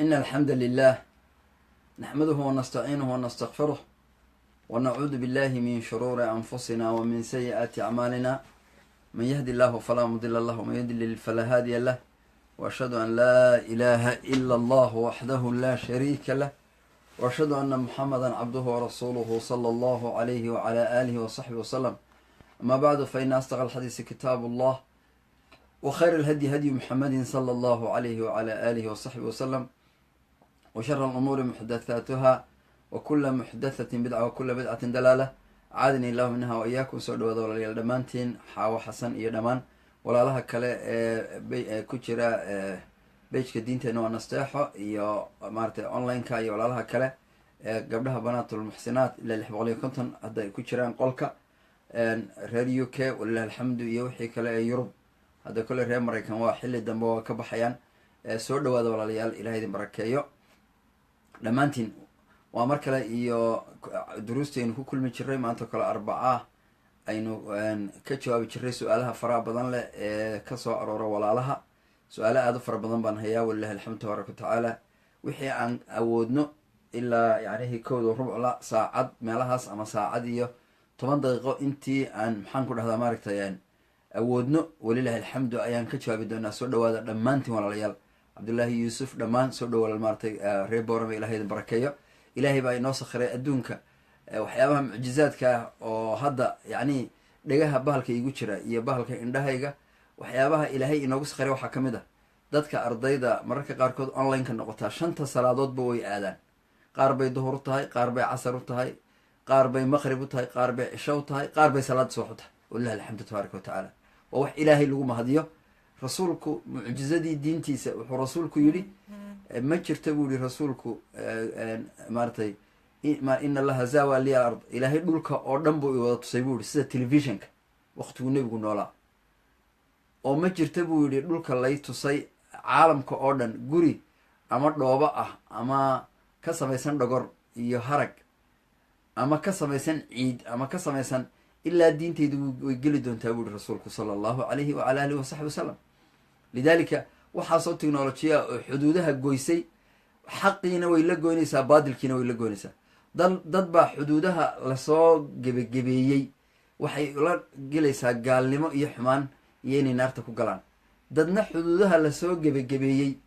إن الحمد لله نحمده ونستعينه ونستغفره ونعوذ بالله من شرور أنفسنا ومن سيئات أعمالنا، من يهدي الله فلا مضل له ومن يضلل فلا هادي له، وأشهد أن لا إله إلا الله وحده لا شريك له، وأشهد أن محمدا عبده ورسوله صلى الله عليه وعلى آله وصحبه وسلم. أما بعد، فإن أصدق الحديث كتاب الله، وخير الهدي هدي محمد صلى الله عليه وعلى آله وصحبه وسلم، وشر الأمور محدثاتها، وكل محدثة بدعة، وكل بدعة دلالة، عادني الله منها وإياكم. Soo dhawaada walaalayaal dhammaantiin, Xaawo Xasan iyo dhammaan walaalaha kale ee ku jira page-ka Diinteena Waa Nasteexo iyo maaragtay online-ka iyo walaalaha kale ee gabdhaha Banaatulmuxsinaat, ilaa 650 hadda ay ku jiraan qolka reer UK, walilahi alxamdu, iyo wixii kale ee Yurub. Hadda kole reer Maraykan waa xilli dambe, waa ka baxayaan. Soo dhawaada walaalayaal, Ilahay idin barakeeyo dhammaantiin. Waa mar kale iyo duruustaynu ku kulmi jiray maanta kale Arbacaa, aynu ka jawaabi jiray su-aalaha faraha badan leh ee kasoo aroora walaalaha. Su-aalo aada u fara badan baan hayaa, walilahi alxamdu tabaaraka watacaala. Wixii aan awoodno ilaa yacnihi 1:15 la saacad meelahaas ama saacad iyo 10 daqiiqo, intii aan, maxaan ku dhahdaa, maaragtay awoodno, walilahi alxamdu, ayaan ka jawaabi doonaa. Soo dhawaada dhammaantiin walaalayaal. Cabdullaahi Yuusuf, dhammaan soo dhawaala, maaratay reer Boorame, Ilahay idin barakeeyo. Ilaahay baa inoo sakhiray adduunka waxyaabaha mucjizaadka ah oo hadda yacni dhegaha bahalka iigu jira iyo bahalka indhahayga. Waxyaabaha Ilaahay inoogu sakhiray waxaa ka mid ah dadka ardayda mararka qaarkood online-ka noqotaa, shanta salaadoodba way aadaan. Qaar bay duhur u tahay, qaar bay casar u tahay, qaar bay maqrib u tahay, qaar bay cisho u tahay, qaar bay salaada subax u tahay. Walilahi alxamdu tabaaraka watacaala. Waa wax Ilaahay lagu mahadiyo. Rasuulku mucjizadii diintiisa wuxuu rasuulku yidhi ma jirta buu yihi rasuulku, maaratay, إن الله زوى لي الأرض, Ilaahay dhulka oo dhan buu iwada tusay buu yihi, sida telefishinka waqtiguu Nebigu noolaa. Oo ma jirta buu yihi dhulka lay tusay caalamka oo dhan guri ama dhoobo ah ama ka samaysan dhogor iyo harag ama ka samaysan ciid ama ka samaysan, ilaa diintaydu way geli doontaa buu yihi rasuulku sala allahu alayhi wacala alihi wasaxbi wasalam. Lidalika waxaasoo technolojiya oo xuduudaha goysay, xaqiina way la goynaysaa, baadilkiina way la goynaysaa. Dad baa xuduudaha lasoo gebagebeeyey waxay ula gelaysaa gaalnimo iyo xumaan iyo inay naarta ku galaan. Dadna xuduudaha lasoo gebagebeeyey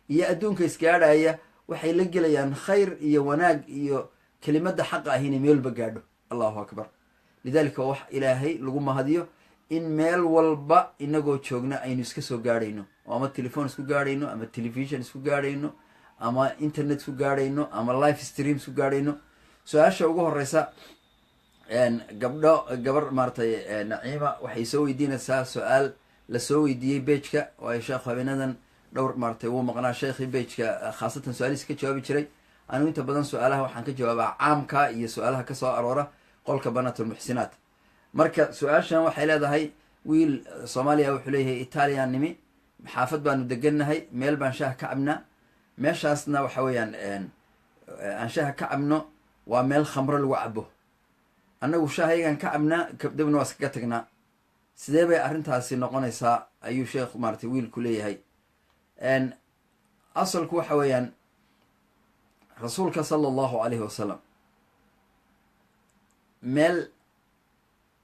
iyo adduunka isgaadhaya waxay la gelayaan khayr iyo wanaag iyo kelimadda xaqa ah inay meel walba gaadho. Allahu akbar. Lidalika waa wax Ilaahay lagu mahadiyo in meel walba inagoo joogna aynu iska soo gaadhayno, oo ama telephone isku gaadhayno, ama television isku gaadhayno, ama internet isku gaadhayno, ama live stream isku gaadhayno. Su-aasha ugu horeysa, gabdho, gabar maaratay Naciima, waxay soo weydiinaysaa su-aal lasoo weydiiyey page-ka, waayo sheekhu habeenadan dhowr maaratay wuu maqnaa, sheekhii page-ka khaasatan su-aalihiisa ka jawaabi jiray. Anigu inta badan su-aalaha waxaan ka jawaabaa caamka iyo su-aalaha kasoo aroora qolka Banaatulmuxsinaat. Marka su-aashan waxay leedahay, wiil Soomaaliya wuxuu leeyahay, Italian nimi, xaafad baanu degannahay, meel baan shaah ka cabnaa. Meeshaasna waxa weeyaan aan shaaha ka cabno waa meel khamro lagu cabo. Annagu shaahayagaan ka cabnaa, kadibna waa iskaga tagnaa. Sidee bay arrintaasi noqonaysaa, ayuu sheekh maaratay wiilku leeyahay. Asalku waxa weeyaan, rasuulka sala allahu alayhi wasalam meel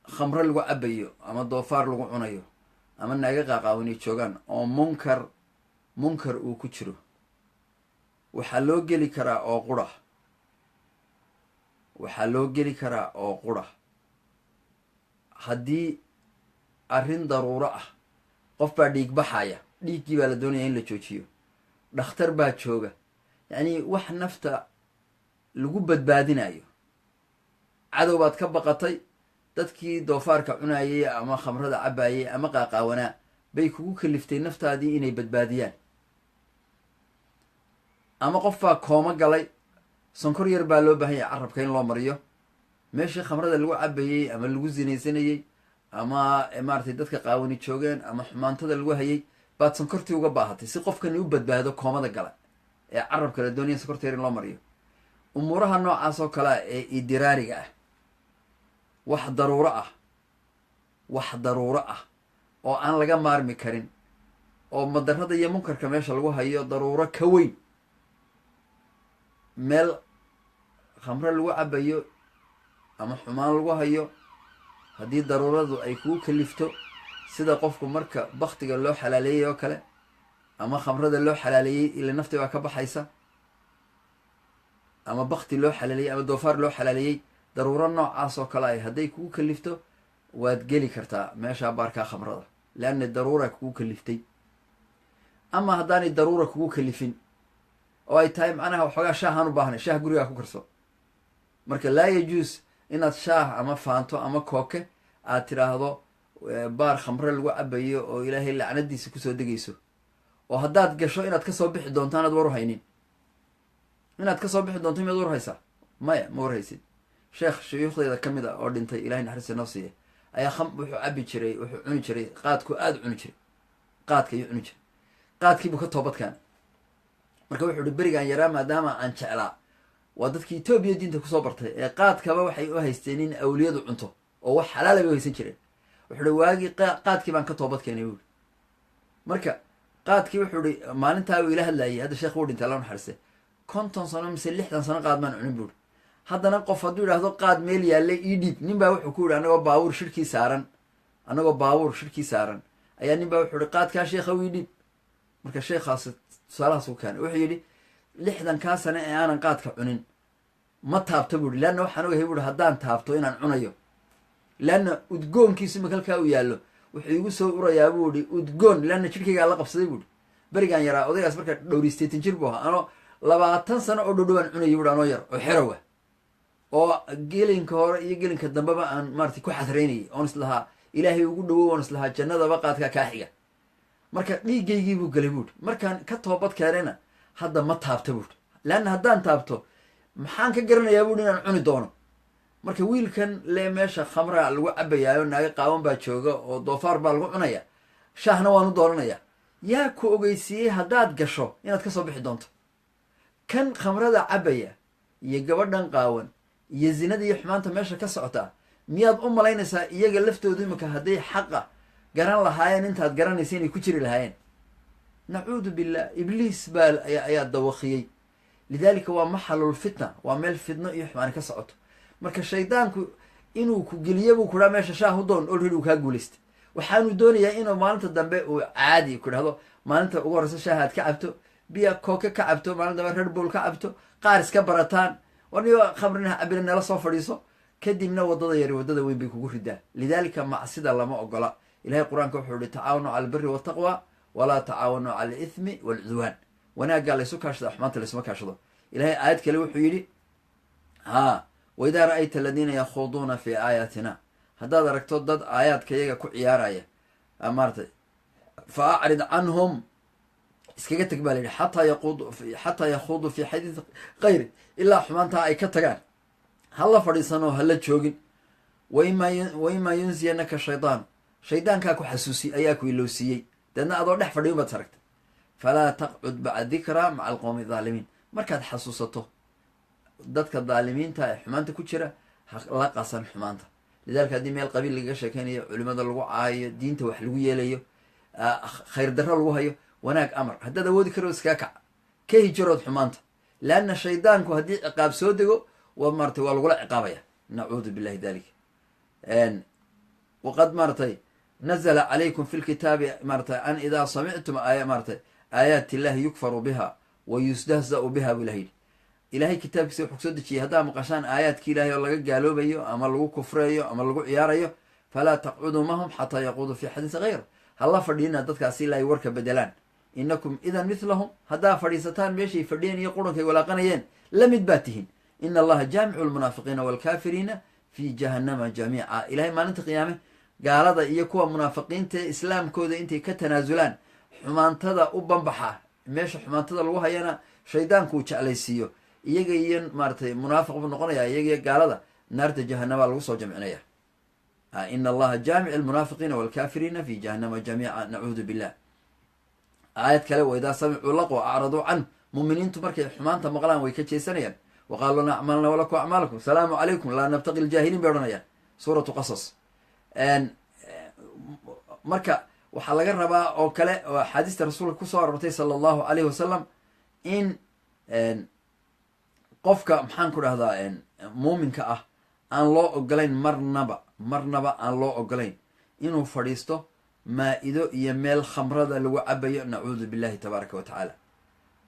khamro lagu cabayo ama doofaar lagu cunayo ama naaga qaaqaawani joogaan oo munkar uu ku jiro, waxaa loo geli karaa oo qura, waxaa loo geli karaa oo qura haddii arrin daruuro ah. Qof baa dhiig baxaya, dhiiggii baa la doonaya in la joojiyo, dhakhtar baa jooga, yacni wax nafta lagu badbaadinayo. Cadow baad ka baqatay, dadkii doofaarka cunayay ama khamrada cabayay ama qaaqaawanaa bay kugu kaliftay naftaadii inay badbaadiyaan. Ama qof baa koomo galay, sonkor yar baa loo baahan yahay carabka in loo mariyo. Meeshii khamrada lagu cabayey ama lagu zinaysanayey ama maaratay dadka qaawani joogeen ama xumaantada lagu hayay baad sonkortii uga baahatay si qofkani u badbaado koomada gala ee carabka la doonaya sonkorta yar in loo mariyo. Umuuraha noocaas oo kalea ee idiraariga ah, wax daruuro ah, wax daruuro ah oo aan laga maarmi karin oo madarada iyo munkarka meesha lagu hayo daruuro ka weyn. Meel khamre lagu cabayo ama xumaan lagu hayo, haddii daruuradu ay kugu kalifto, sida qofku marka baktiga loo xalaaleeyey oo kale ama khamrada loo xalaaleeyey, ila nafti baa ka baxaysa, ama bakti loo xalaaleeyey ama doofaar loo xalaaleeyey, daruuro noocaas oo kale ay hadday kugu kalifto, waad geli kartaa meeshaa baarkaa khamrada, leanna daruura kugu kaliftay. Ama haddaanay daruura kugu kalifin oo ay tahay macnaha waxoogaa shaahaan u baahnay, shaah gurigaa ku karso. Marka laa yajuus inaad shaah ama faanto ama kooke aad tidhaahdo baar khamre lagu cabayo oo Ilaahay lacnadiisa kusoo degayso, oo haddaad gasho inaad kasoo bixi doonto anaad war u haynin. Inaad kasoo bixi doonto miyaad war haysaa? Maya, ma war haysid. Sheekh shuyuukhdeyda ka mid a oo dhintay, Ilahay naxariista noo siiya, ayaa wuxuu cabi jiray, wuxuu cuni jiray qaadku, aada u cuni jiray qaadka ayuu cuni jiray. Qaadkiibuu ka toobad keenay. Marka wuxuu ihi, berigaan yaraa maadaama aan jeclaa, waa dadkii Etoobiya diinta kusoo bartay ee qaadkaba waxay u haysteen in awliyadu cunto oo wax xalaala bay u haysan jireen. Wuxuu ihi, waagii qaadkii baan ka toobad keenay, buuri. Marka qaadkii, wuxuu ihi, maalintaa uu ila hadlayay, hadda sheekh wuu dhintay, Alla naxariiste, 50 sano mise 60 sano qaad maan cunin, buuri. Haddana qof hadduu yidhahdo qaad meel yaallay ii dhiib, nin baa wuxuu ku yidhi, anagoo baabuur shirkii saaran ayaa nin baa wuxuu ihi, qaadkaa sheekha ii dhiib. Marka sheekhaas tusaalahaas u keenay, wuxuu yidhi, 60-kaa sane ee aanan qaadka cunin ma taabto, buuri, leanna waxaan ogahay, buuri, haddaan taabto inaan cunayo, leanna udgoonkiisu imika halkaa uu yaallo wuxuu igu soo urayaa, buu ihi, udgoon, leanna jirkaygaa la qabsaday, buuri, berigaan yaraa. Odaygaas marka dhowr iyo 80 jir buu ahaa. Anoo 20 sano oo dhowdhowaan cunayay, buuri, anoo yar oo xerowa oo gelinka hore iyo gelinka dambeba aan maarata ku xadraynayay, oon islahaa Ilaahay ugu dhawow, oon islahaa jannadaba qaadkaa kaa xiga. Marka dhiiggaygii buu galay, buuri. Markaan ka toobad keenayna hadda ma taabta, buuri, leanna haddaan taabto maxaan ka garanayaa, buuri, inaan cuni doono? Marka wiilkan le meesha khamra lagu cabayaayo, naaga qaawan baa jooga oo doofaar baa lagu cunaya, shaahna waanu dooranaya, yaa ku ogeysiiyey haddaad gasho inaad kasoo bixi doonto? Kan khamrada cabaya iyo gabadhan qaawan iyo zinada iyo xumaanta meesha ka socota, miyaad u malaynaysaa iyaga laftoodu imika hadday xaqa garan lahaayeen intaad garanaysa inay ku jiri lahaayeen? Nacuudu billah. Ibliis baa ayaa dawakiyey. Lidalika waa maxalulfitna, waa meel fitno iyo xumaani ka socoto. Marka shaydaanku inuu ku geliye buu kuhaa meesha shaah u doon, already uu kaa guulaystay. Waxaanu doonayaa inuu maalinta dambe uu caadi ku dhahdo, maalinta ugu horeysa shaaha aad ka cabto, biya kooke ka cabto, maalin dambe Red Bull ka cabto, qaar iska barataan, warniyo khamrina cabina, nala soo fadhiiso. Kadibna waddada yari waddada weyn bay kugu ridaa. Lidalika macsida lama ogola. Ilahay Qur-aanka wuxuu ihi, tacaawanu cala albiri waltaqwa walaa tacaawanu cala alithmi waalcudwaan. Wanaaggaa laysu kaashada, xumaanta laysuma kaashado. Ilahay aayad kale wuxuu yidhi, ha, waidaa ra'ayta aladiina yakhuuduuna fi aayaatina, haddaad aragto dad aayaadka iyaga ku ciyaaraya, maaratay, fa acrid canhum, iskaga teg baa la yidhi, xataa yakhuuduu fi xadiisi kayri, ilaa xumaantaa ay ka tagaan hala fadhiisanoo hala joogin. Waimaa yunsiyanaka shaydaan, shaydaankaa ku xasuusi ayaa ku ilowsiiyey, deedna adoo dhex fadhiyin baad saragtay. Falaa taqcud bacda dikraa maca alqowmi dhaalimiin. Markaad xasuusato dadka dhaalimiinta ee xumaanta ku jira, la qasan xumaanta. Lidalika haddii meel qabiil lagaga sheekeynayo, culimada lagu caayo, diinta wax lagu yeelayo, khayr darro lagu hayo, wanaag amar. Haddaad awoodi karo, iskaga kac, ka hijarood xumaanta, leanna shaydaanku haddii ciqaab soo dego, waa maratay, waa lagula ciqaabaya. Nacuudu billahi dalik. Waqad maaratay nazla calaykum fi lkitaabi, maratay, an idaa samictum aaya, maaratay, aayaati illahi yukfaru biha wa yustahza'u biha, buu ilaha yidhi. Ilahay kitaabkiisa wuxuu kusoo dejiyey, haddaa maqashaan aayaadki Ilahay oo laga gaaloobayo ama lagu kufreeyo ama lagu ciyaarayo, falaa taqcuduu mahum xataa yaquuduu fi xadiisi hayr, hala fadhiina dadkaasi ilaa ay warka bedelaan. Inakum idan mithlahum, haddaa fadhiisataan meeshay fadhiyeen iyo qurunkay walaaqanayeen, la mid baa tihin. Ina Allaha jaamicu lmunaafiqiina waalkaafiriina fi jahannama jamiica. Ilahay maalinta qiyaame gaalada iyo kuwa munaafiqiinta ee islaamkooda intay ka tanaasulaan xumaantada u banbaxa, meesha xumaantada lagu hayana shaydaanku uu jeclaysiiyo, iyaga iyo maaratay munaafiq buu noqonaya, iyaga iyo gaalada naarta jahanama lagu soo jamcinaya. Ina Allaha jaamic almunaafiqiina waalkafiriina fi jahannama jamiica, nacuudu billah. Aayad kale, waidaa samicuu laqwa acraduu canh, muminiintu markay xumaanta maqlaan way ka jeesanayaan. Waqaaluu lana acmaalna walakum acmaalakum, salaamu calaykum, laa nabtaqi ljaahiliin, bay odhanayaan. Suuratu Qasas. Marka waxaa laga rabaa oo kale oo axaadiista rasuulka kusoo aroortay sala Allahu alayhi wasalam in Qofka, maxaan ku dhahdaa, muuminka ah aan loo ogolayn marnaba, marnaba aan loo ogolayn inuu fadhiisto maa-ido iyo meel khamrada lagu cabayo, nacuudu billahi tabaaraka wa tacaala.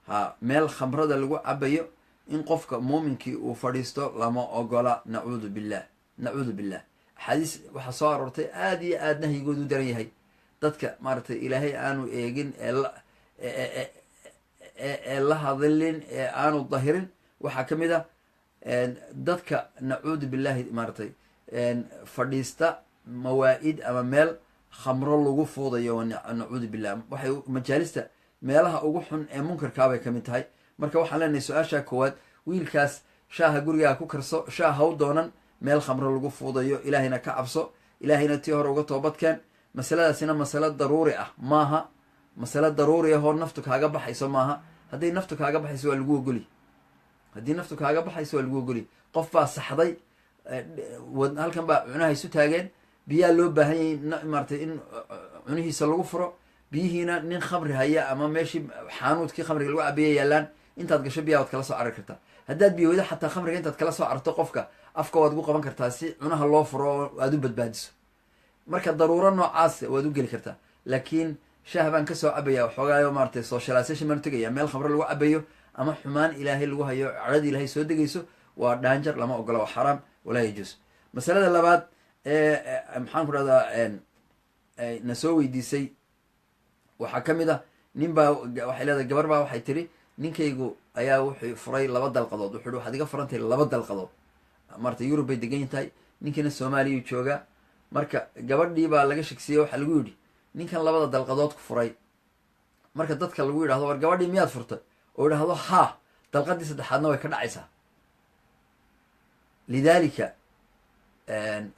Ha, meel khamrada lagu cabayo in qofka muuminkii uu fadhiisto lama ogola, nacuudu billah, nacuudu billah. Axaadiis waxaa soo aroortay aada iyo aada nahyigoodu u daran yahay. Dadka maaragtay Ilaahay aanu eegin ee la hadlin ee aanu dahirin waxaa ka mid ah dadka, nacuudu billahi, maaragtay fadhiista mawaa-id ama meel khamro lagu fuudayo, nacuudu billah. Waxay majaalista meelaha ugu xun ee munkarkaabay ka mid tahay. Marka waxaan leenahay su-aasha koowaad, wiilkaas shaaha gurigaa ku karso, shaah haw doonan meel khamro lagu fuudayo. Ilaahayna ka cabso, Ilaahayna tii hore uga toobadkeen. Masaladaasina masalo daruuri ah maaha, masalo daruuri ah oo naftu kaaga baxayso maaha. Hadday naftu kaaga baxayso waa lagu ogoli, haddii naftu kaaga baxayso waa lagu ogoli. Qof baa saxday, halkan baa cunaha isu taageen, biyaa loo baahan yahay maaratay in cunihiisa lagu furo. Biyihiina nin khamri haya ama meeshii xaanuudkii khamriga lagu cabeeya yaalaan. Intaad gasho biyaha waad kala soo carari kartaa. Haddaad biyo weydo, xataa khamriga intaad kala soo carto qofka afka waad ugu qaban kartaa si cunaha loo furo oo aad u badbaadiso. Marka daruuro noocaas waad u geli kartaa, laakiin shaah baan kasoo cabaya waxoogaayo, maaratay socialization baan tegaya, meel khamro lagu cabayo ama xumaan Ilaahay lagu hayo, cadhadii Ilahay soo degayso, waa danger, lama ogola, waa xaraam, walaa yajuus. Masalada labaad ee, maxaan ku dhahdaa, na soo weydiisay waxaa ka mid ah nin baa waxay leedahay, gabar baa waxay tiri, ninkaygu ayaa wuxuu furay laba dalqadood. Wuxu uhi, waxaad iga furantahay laba dalqadood. Maarata Yurub bay degan tahay, ninkiina Soomaaliyuu joogaa. Marka gabadhii baa laga shegsiyey, waxaa lagu yidhi ninkan labada dalqadood ku furay. Marka dadka lagu yidhahdo, war gabadhii miyaad furtay? Oo yidhahdo haa, dalqadii saddexaadna way ka dhacaysaa. Lidaalika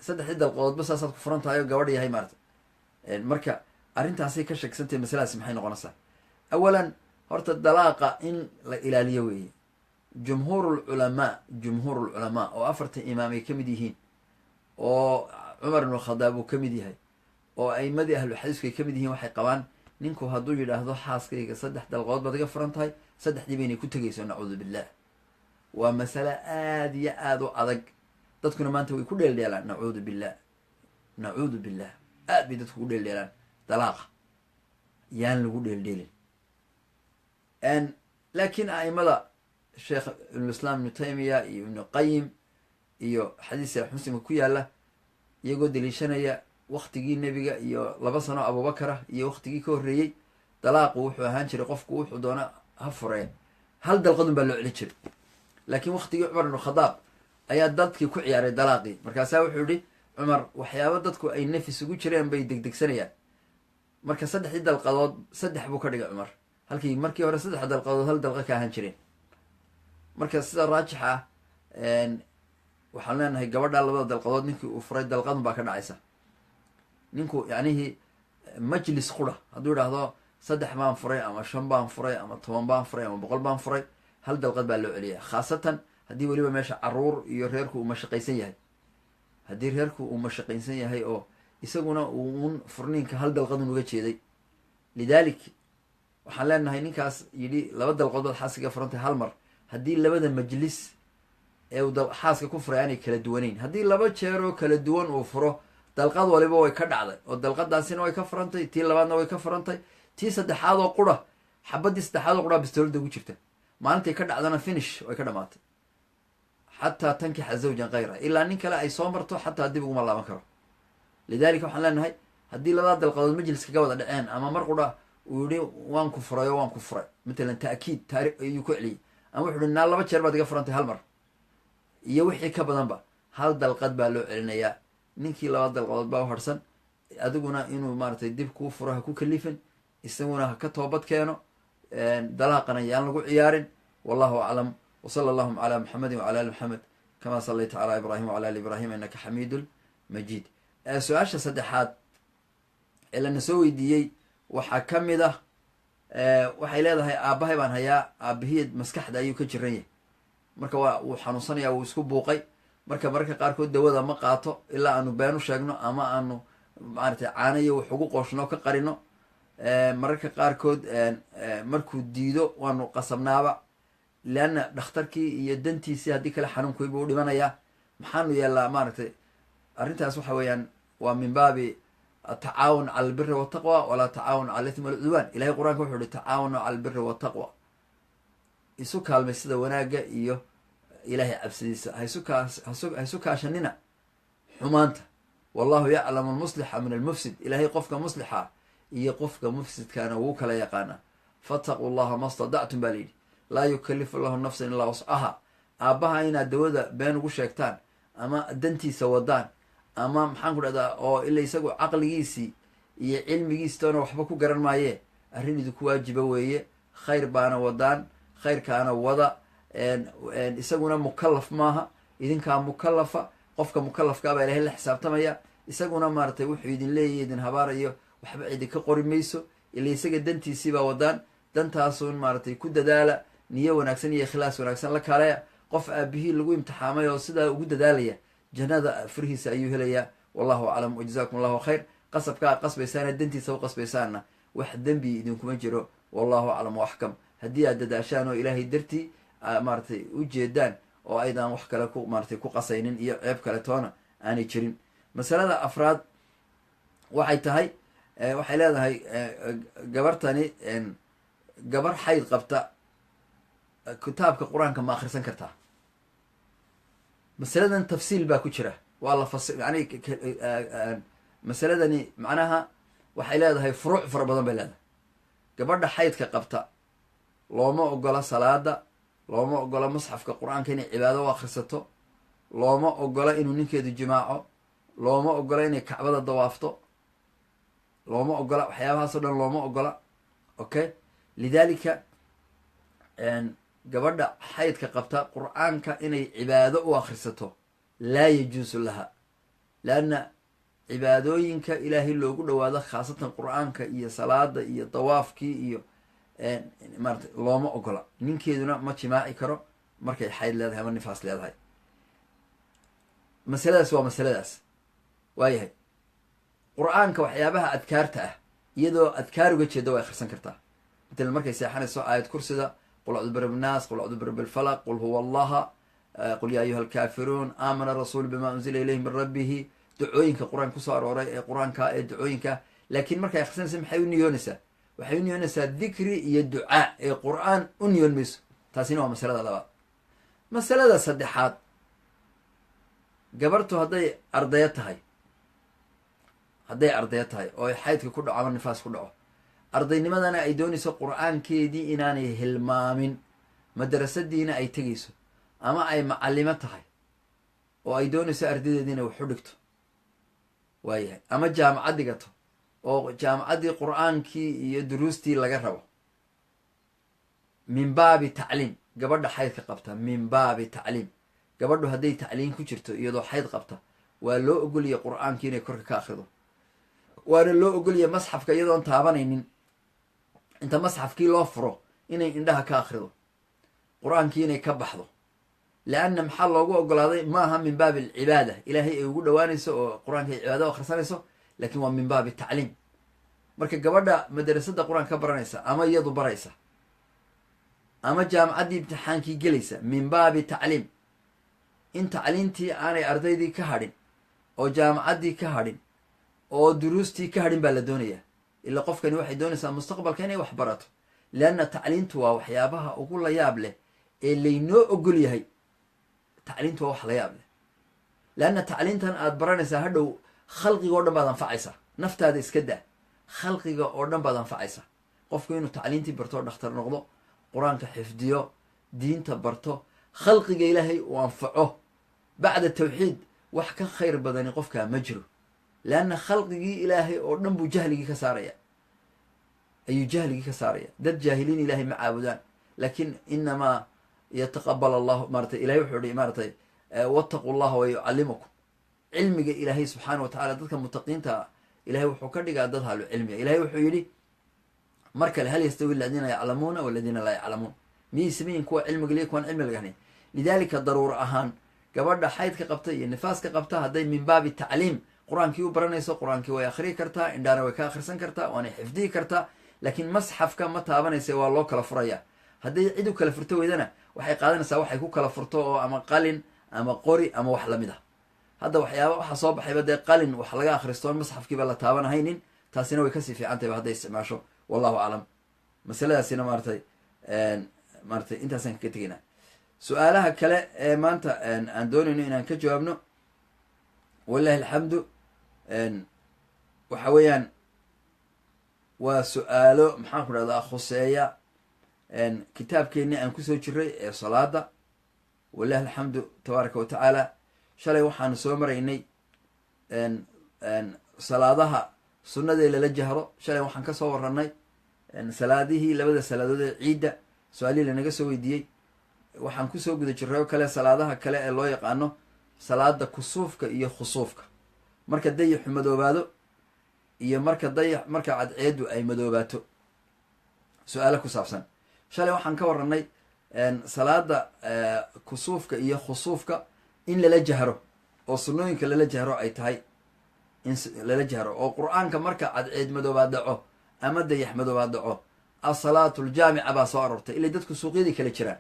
saddexdii dalqadoodba saasaad ku furan tahay oo gabadha yahay maarata. Marka arrintaasay ka sheegsantahay. Masaladaasi maxay noqonaysaa? Awalan horta dalaaqa in la ilaaliyo weeye. Jumhuur lculamaa, jumhuur lculamaa oo afartan imaam ay ka mid yihiin, oo Cumar ibnu Khadaab uu ka mid yahay, oo aimadii ahlu xadiisku ay ka mid yihiin, waxay qabaan ninku hadduu yidhaahdo xaaskayga saddex dalqood baad iga furan tahay, saddexdii baynay ku tegayso, nacuudu billah. Waa masale aada iyo aada u adag, dadkuna maanta way ku dheeldheelaan, nacuudu billah, nacuudu billah. Aad bay dadku ku dheeldheelaan. Dalaaqa yaan lagu dheeldheelin. Laakiin aimada, Sheekh Ibnulislaam Ibnu Taymiya iyo Ibnu Qayim iyo xadiis Saxiix Muslimka ku yaala, iyagoo daliishanaya waktigii Nebiga iyo 2 sano Abubakara iyo waktigii ka horreeyey, dalaaqu wuxuu ahaan jiray qofku wuxuu doona ha furee, hal dalqadun baa loo celin jiray. Laakiin waktigii Cumar ibnu Khadaab ayaa dadkii ku ciyaaray dalaaqii. Markaasaa wuxuu yihi Cumar, waxyaabo dadku ay nafis ugu jireen bay degdegsanayaan. Marka saddexdii dalqadood saddex buu ka dhigay Cumar, halkii markii hore saddex dalqadood hal dalqa ka ahaan jireen. Marka sida raajixa ah waxaan leenahay gabadha labada dalqadood ninkii uu furay, dalqadun baa ka dhacaysa. Ninku yacnihii majlis qura hadduu idhaahdo saddex baan furay ama shan baan furay ama 10 baan furay ama 100 baan furay, hal dalqad baa loo celiya, khaasatan haddii weliba meesha caruur iyo reerku uu mashaqaysan yahay. Haddii reerku uu mashaqaysan yahay oo isaguna uu un furniinka hal dalqadun uga jeeday, lidaalik waxaan leenahay ninkaas yidhi laba dalqood baad xaaskaga furantay hal mar, haddii labada majlis ee uu xaaska ku furay aanay kala duwanayn, haddii laba jeeroo kala duwan uu furo, dalqad waliba way ka dhacday, oo dalqadaasina way ka furantay, tii labaadna way ka furantay, tii saddexaad oo qura, xabadii saddexaad oo qura bistoolada ugu jirta, maalintay ka dhacdana finish, way ka dhamaatay, xataa tankixa zawjan kayra, ilaa nin kale ay soo marto, xataa dib uguma laaban karo. Lidalika waxaan leenahay haddii labada dalqadood majlis kaga wada dhaceen ama mar qura uu yihi waan ku furay oo waan ku furay, matalan ta'kiid taari ayuu ku celiyey, ama wuxu uhi naa laba jeer baad iga furantay hal mar iyo wixii ka badanba, hal dalqad baa loo celinayaa. Ninkii laba dalqadood baa u harsan. Adiguna inuu maaratay dib kuu furo ha ku kalifin, isaguna ha ka toobad keeno. Dalaaqana yaan lagu ciyaarin. Wallahu aclam, wsala allahuma cala muxamedi wcala ali Muxamed kama salayta cala Ibrahim wcala ali Ibrahim inaka xamiidun majiid. Su-aasha saddexaad ee lana soo weydiiyey waxaa ka mid ah, waxay leedahay, aabbahay baan hayaa, aabahiyad maskaxda ayuu ka jiran yahay. Marka waa wuu xanuunsanaya, wuu isku buuqay. Marka mararka qaarkood dawada ma qaato ilaa aanu been u sheegno ama aanu maaragtay caanayo wax ugu qooshno, ka qarino. Mararka qaarkood markuu diido waanu qasabnaaba. Leanna dhakhtarkii iyo dantiisii haddii kale xanuunkiibuu u dhimanayaa. Maxaanu yeellaa? Maaragtay, arrintaas waxa weeyaan waa min baabi atacaawun cala albiri waltaqwa, walaa tacaawun cala alithmi walcudwaan. Ilahay Qur-aanka wuxuu ihi: "Tacaawanu cala albiri waltaqwa", isu kaalmay sida wanaagga iyo Ilaahay cabsidiisa, haisu kaashanina xumaanta. Wallahu yaclamu almuslixa min almufsid. Ilaahay qofka muslixa iyo qofka mufsidkaana wuu kala yaqaanaa. "Fattaquu llaha ma stadactum" baa layidhi. Laa yukalifu lahu nafsan ilaa wuscaha. Aabbaha inaad dawada been ugu sheegtaan ama dantiisa wadaan ama, maxaan ku dhahdaa, oo ila isagu caqligiisii iyo cilmigiistoona waxba ku garan maayee, arrin idinku waajiba weeye. Khayr baana wadaan, khayrkaana wada. Isaguna mukalaf maaha, idinkaa mukalafa. Qofka mukalafkaabaa Ilahay la xisaabtamaya. Isaguna, maaratay, wuxuu idin leeyahy idin habaarayo waxba idinka qori mayso, ila isaga dantiisiibaa wadaan. Dantaasun, maaratay, ku dadaala, niyo wanaagsan iyo ikhlaas wanaagsan la kaalaya. Qof aabihii lagu imtixaamay oo sidaa ugu dadaalaya, jannada furihiisa ayuu helayaa. Wallahu aclam, wajazakum allahu khayr. Qasabkaa qasbaysaana, dantiisa u qasbaysaana, wax dembi idinkuma jiro. Wallahu aclam waxkam. Haddii aad dadaashaan oo Ilaahay dartii, maaratay, u jeedaan oo aydan wax kale ku, maaratay, ku qasaynin iyo ceeb kale toona aanay jirin. Masalada afraad waxay tahay, waxay leedahay gabartani: gabar xayd qabta kitaabka Qur-aanka ma akhrisan kartaa? Masaladan tafsiil baa ku jira, waa la fas yani. Masaladani macnaha waxay leedahay furuuc fara badan bay leedahay. Gabadha xaydka qabta looma ogola salaada, looma ogola musxafka Qur-aanka inay cibaado u akhrisato, looma ogola inuu ninkeedu jimaaco, looma ogola inay Kacbada dawaafto, looma ogola waxyaabahaas o dhan looma ogola. Okay, lidalika gabadha xaydka qabta Qur-aanka inay cibaado u akhrisato laa yajuusu laha, leanna cibaadooyinka Ilaahay loogu dhawaado, khaasatan Qur-aanka iyo salaada iyo dawaafkii iyo, maarata, looma ogola. Ninkeeduna ma jimaaci karo markay xayd leedahay ama nifaas leedahay. Masaladaas waa masaladaas. Waayahay, Qur-aanka waxyaabaha adkaarta ah iyadoo adkaar uga jeeda way akhrisan kartaa. Matalan, markay seexanayso, aayad kursida, qul acuudu birabbi nnaas, qul acuudu birabbi lfalaq, qul huwa allaha, qul yaa ayuha alkaafiruun, aamana rasuulu bima unzila ilayhi min rabbihi, ducooyinka Qur-aanka kusoo arooray ee Qur-aanka ee ducooyinka. Laakiin markay akhrisanaysa maxay u niyoonaysaa? Waxay u niyoonaysaa dikri iyo ducaa ee Qur-aan u niyoon mayso. Taasina waa masalada labaad. Masalada saddexaad, gabartu hadday ardayo tahay oo ay xaydka ku dhaco ama nifaas ku dhaco, ardaynimadana ay doonayso Qur-aankeedii inaanay hilmaamin, madarasadiina ay tegayso, ama ay macalimo tahay oo ay doonayso ardaydeedii inay wax u dhigto, waayahay, ama jaamacad dhigato oo jaamacaddii Qur-aankii iyo duruustii laga rabo, min baabi tacliim, gabadha xaydka qabta, min baabi tacliim, gabadhu hadday tacliim ku jirto iyadoo xayd qabta, waa loo ogoliyay Qur-aankii inay korka ka akrido, waana loo ogoliyay masxafka iyadoon taabanaynin inta masxafkii loo furo inay indhaha ka akrido, Qur-aankii inay ka baxdo. Leanna maxaa loogu ogolaaday? Maaha min baabi alcibaada Ilaahay ay ugu dhawaanayso oo Qur-aanka ay cibaada u akhrisanayso, laakin waa min baabi tacliim. Marka gabadha madrasada Qur-aanka ka baranaysa ama iyadu baraysa ama jaamacaddii imtixaankii gelaysa, min baabi tacliim, in tacliintii aanay ardaydii ka hadhin oo jaamacaddii ka hadhin oo duruustii ka hadhin baa la doonayaa. Ila qofkani waxay doonaysaa mustaqbalka inay wax barato, leanna tacliintu waa waxyaabaha ugu layaab leh ee laynoo ogol yahay. Tacliintu waa wax layaab leh, leanna tacliintan aad baranaysaa hadhow khalqiga o dhan baad anfacaysaa. Naftaada iska daa, khalqiga oo dhan baad anfacaysaa. Qofku inuu tacliintii barto, dhakhtar noqdo, Qur-aanka xifdiyo, diinta barto, khalqiga Ilaahay uu anfaco bacda tawxiid, wax ka khayr badani qofkaa ma jiro, leanna khalqigii Ilaahay oo dhan buu jahligii ka saaraya, ayuu jahligii ka saaraya. Dad jaahiliin Ilahay ma caabudaan, laakiin inamaa yataqabal allahu, maratay, Ilahay wuxuu ihi, maaratay, "Wattaquu llaha wa yucallimukum". Cilmiga Ilaahay subxaana wa tacala, dadka mutaqiinta Ilahay wuxuu ka dhigaa dad ahlu cilmiga. Ilahay wuxuu yidhi mar kale: "Hal yastawi aladiina yaclamuuna waladiina laa yaclamuun?" Miyay samayin kuwa cilmiga liya kuwaan cilmi laga hayn? Lidalika, daruuro ahaan, gabadha xaydka qabta iyo nifaaska qabta hadday min baabi tacliim Qur-aankii u baranayso, Qur-aankii way akhriyi kartaa, indhaana way ka akhrisan kartaa, waanay xifdiyi kartaa, laakiin masxafka ma taabanaysa, waa loo kala furaya. Hadday cid u kala furto weydana, Waxay qaadanaysaa waxay ku kala furto oo ama qalin ama qori ama wax lamid ah. Hadda waxyaaba waxaa soo baxayba dee qalin wax laga akhristo oon masxafkiiba la taabanahaynin. Taasina way kasii fiican tahay hadday isticmaasho. Wallahu aclam. Masaladaasina maaratay intaasaan kaga tegaynaa. Su-aalaha kale ee maanta aan doonayno inaan ka jawaabno, walilahi alxamdu, waxa weeyaan waa su-aalo, maxaan ku dhahdaa, khuseeya kitaabkeenii aan kusoo jiray ee salaada. Walilahi alxamdu tabaaraka wa tacaala. Shalay waxaanu soo maraynay salaadaha sunnadee lala jahro. Shalay waxaan kasoo waranay salaadihii, labada salaadood ee ciidda, su-aalihii lanaga soo weydiiyey. Waxaan kusoo guda jiray oo kale salaadaha kale ee loo yaqaano salaada kusuufka iyo khusuufka, marka dayaxu madoobaado iyo marka dayax, marka cadceedu ay madoobaato, su-aalo ku saabsan. Shalay waxaan ka waranay salaada kusuufka iyo khusuufka in lala jahro oo sunnooyinka lala jahro ay tahay, in lala jahro oo Qur-aanka marka cadceed madoobaad dhaco ama dayax madoobaad dhaco, asalaatu aljaamica baa soo aroortay, ilay dadku suuqyadii kala jiraan,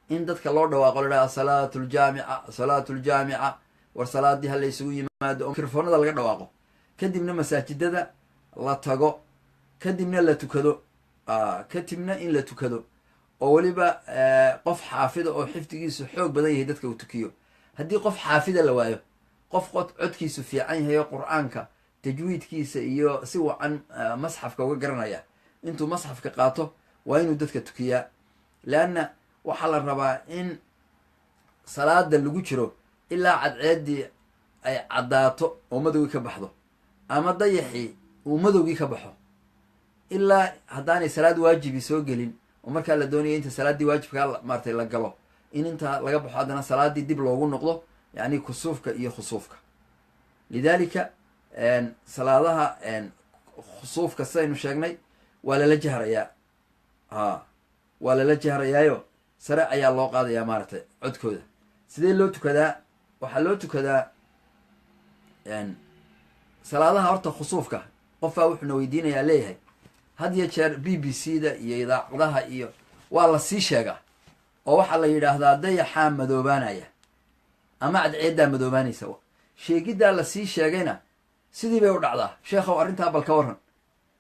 in dadka loo dhawaaqo, la dhaha asalaatu aljaamica, asalaatu aljaamica, war salaadii ha la isugu yimaado, oo mikrofoonada laga dhawaaqo, kadibna masaajidada la tago, kadibna la tukado, kadibna in la tukado oo weliba qof xaafida oo xifdigiisu xoog badan yahay dadka uu tukiyo. Haddii qof xaafida la waayo, qof codkiisu fiican yahay oo Qur-aanka tajwiidkiisa iyo si wacan masxafka uga garanaya, intuu masxafka qaato waa inuu dadka tukiyaa, leanna waxaa la rabaa in salaada lagu jiro ilaa cadceeddii ay caddaato oo madowgii ka baxdo ama dayaxii uu madowgii ka baxo, ilaa haddaanay salaad waajibi soo gelin oo markaa la doonaya inta salaaddii waajibkaa maaratay la galo, in inta laga baxo haddana salaaddii dib loogu noqdo, yacni kusuufka iyo khusuufka. Lidalika salaadaha khusuufka, sidaynu sheegnay, waa lala jahrayaa, a waa lala jahrayaayo sare ayaa loo qaadayaa maaragtay codkooda. Sidee loo tukadaa? Waxaa loo tukadaa salaadaha horta khusuufka. Qofaa wuxuuna weydiinayaa, leeyahay, had iyo jeer BBC da iyo idaacadaha iyo waa lasii sheegaa oo waxaa la yidhaahdaa dayaxaa madoobaanaya ama cadceeddaa madoobaanaysa. Sheegiddaa lasii sheegayna sidii bay u dhacdaa. Sheekhow, arrintaa bal ka waran,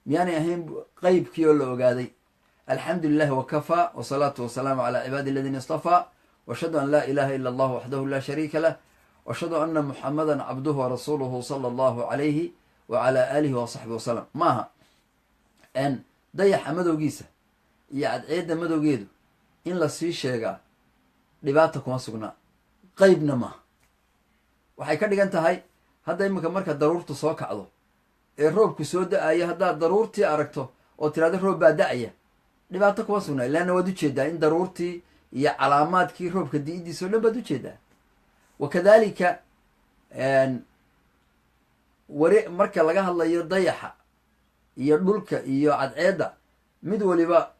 miyaanay ahayn qeybkii oo la ogaaday? Alxamdu lilahi wakafaa, wasalaatu wasalaamu calaa cibaadi aladiina istafaa, washhadu an laa ilaha ila allah waxdahu laa shariika lah, washhadu ana muxamada cabduhu warasuuluhu sala allahu calayhi wacala aalihi wasaxbi wasalam. Maaha dayaxa madowgiisa iyo cadceedda madowgeedu in lasii sheegaa dhibaata kuma sugnaa, qeybna maaha. Waxay ka dhigan tahay hadda iminka marka daruurtu soo kacdo ee roobku soo da-ayo, haddaad daruurtii aragto oo tirahdo roob baa da-aya, dhibaato kuma sugnaa, leanna waad ujeedaa in daruurtii iyo calaamaadkii roobka di-idiisa o dhan baad ujeedaa. Wa kadalika wari marka laga hadlayo dayaxa iyo dhulka iyo cadceedda, mid waliba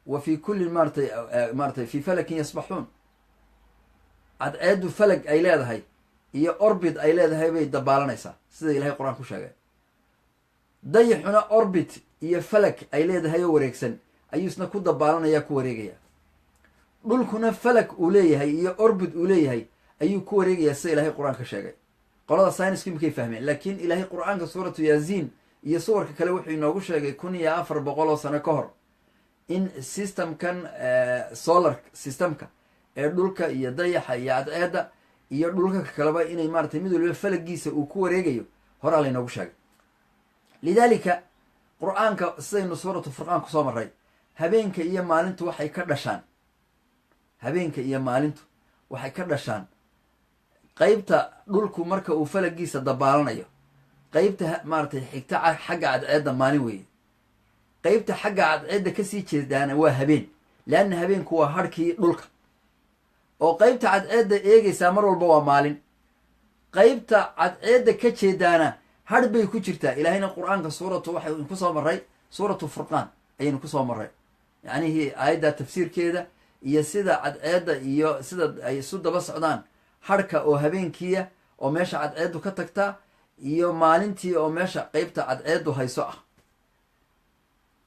wa fi kullin maaratay fi falakin yasbaxuun. Cadceeddu falag ay leedahay iyo orbit ay leedahay bay dabaalanaysaa, sida Ilahay Qur-aan ku sheegay. Dayaxuna orbit iyo falag ay leedahay oo wareegsan ayuu isna ku dabaalanaya, ku wareegaya. Dhulkuna falag uu leeyahay iyo orbit uu leeyahay ayuu ku wareegayaa, sida Ilahay Qur-aan ka sheegay. Qolada synisku imikay fahmeen, laakiin Ilaahay Qur-aanka suuratu Yaasiin iyo suwarka kale wuxuu inoogu sheegay 1400 oo sano ka hor in systemkan solar systemka ee dhulka iyo dayaxa iyo cadceedda iyo dhulka kaleba inay maaratay mid waliba falagiisa uu ku wareegayo horaa laynoogu sheegay. Lidalika Qur-aanka sidaynu suuratu Furqaan kusoo maray, habeenka iyo maalintu waxay ka dhashaan, habeenka iyo maalintu waxay ka dhashaan qeybta dhulku marka uu falagiisa dabaalanayo. Qeybta maaratay xigta xagga cadceedda maalin weeye, qeybta xagga cadceedda kasii jeedaana waa habeen, leanna habeenku waa harhkii dhulka, oo qeybta cadceedda eegaysaa mar walba waa maalin, qeybta cadceedda ka jeedaana hadh bay ku jirtaa. Ilaahayna Qur-aanka suuratu waxaynu kusoo maray, suuratu Furqaan ayaynu kusoo maray, yacnihii aayadda tafsiirkeeda iyo sida cadceedda iyo sida ay isu daba socdaan, harhka oo habeenkiia oo meesha cadceeddu ka tagtaa iyo maalintii oo meesha qeybta cadceeddu hayso ah,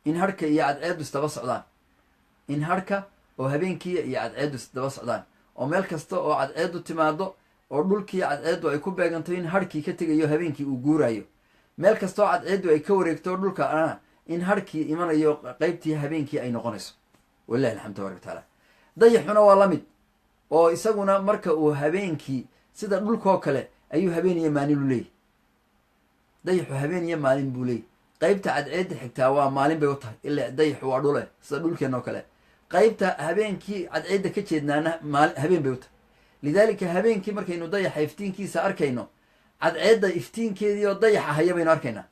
in harhka iyo cadceeddu isdaba socdaan, in harhka Oo habeenkii iyo cadceeddu isdaba socdaan, oo meel kasta oo cadceeddu timaado oo dhulkii cadceeddu ay ku beeganto in harhkii ka tegayo, habeenkii uu guurayo. Meel kasta oo cadceeddu ay ka wareegto dhulka ana in harhkii imanayo, qeybtii habeenkii ay noqonayso. Walilahi alxamdu tabarak watacaala. Dayaxuna waa la mid, oo isaguna marka uu habeenkii sida dhulkoo kale ayuu habeen iyo maalin u leeyahy. Dayaxu habeen iyo maalin buu leeyahy. Qeybta cadceedda xigtaa waa maalin bay u tahay, ilaa dayaxu waa dhule sida dhulkeenoo kale. Qeybta habeenkii cadceedda ka jeednaana maali habeen bay u tahay. Lidaalika habeenkii markaynu dayaxa iftiinkiisa arkayno, cadceedda iftiinkeedii oo dayaxa haya baynu arkaynaa.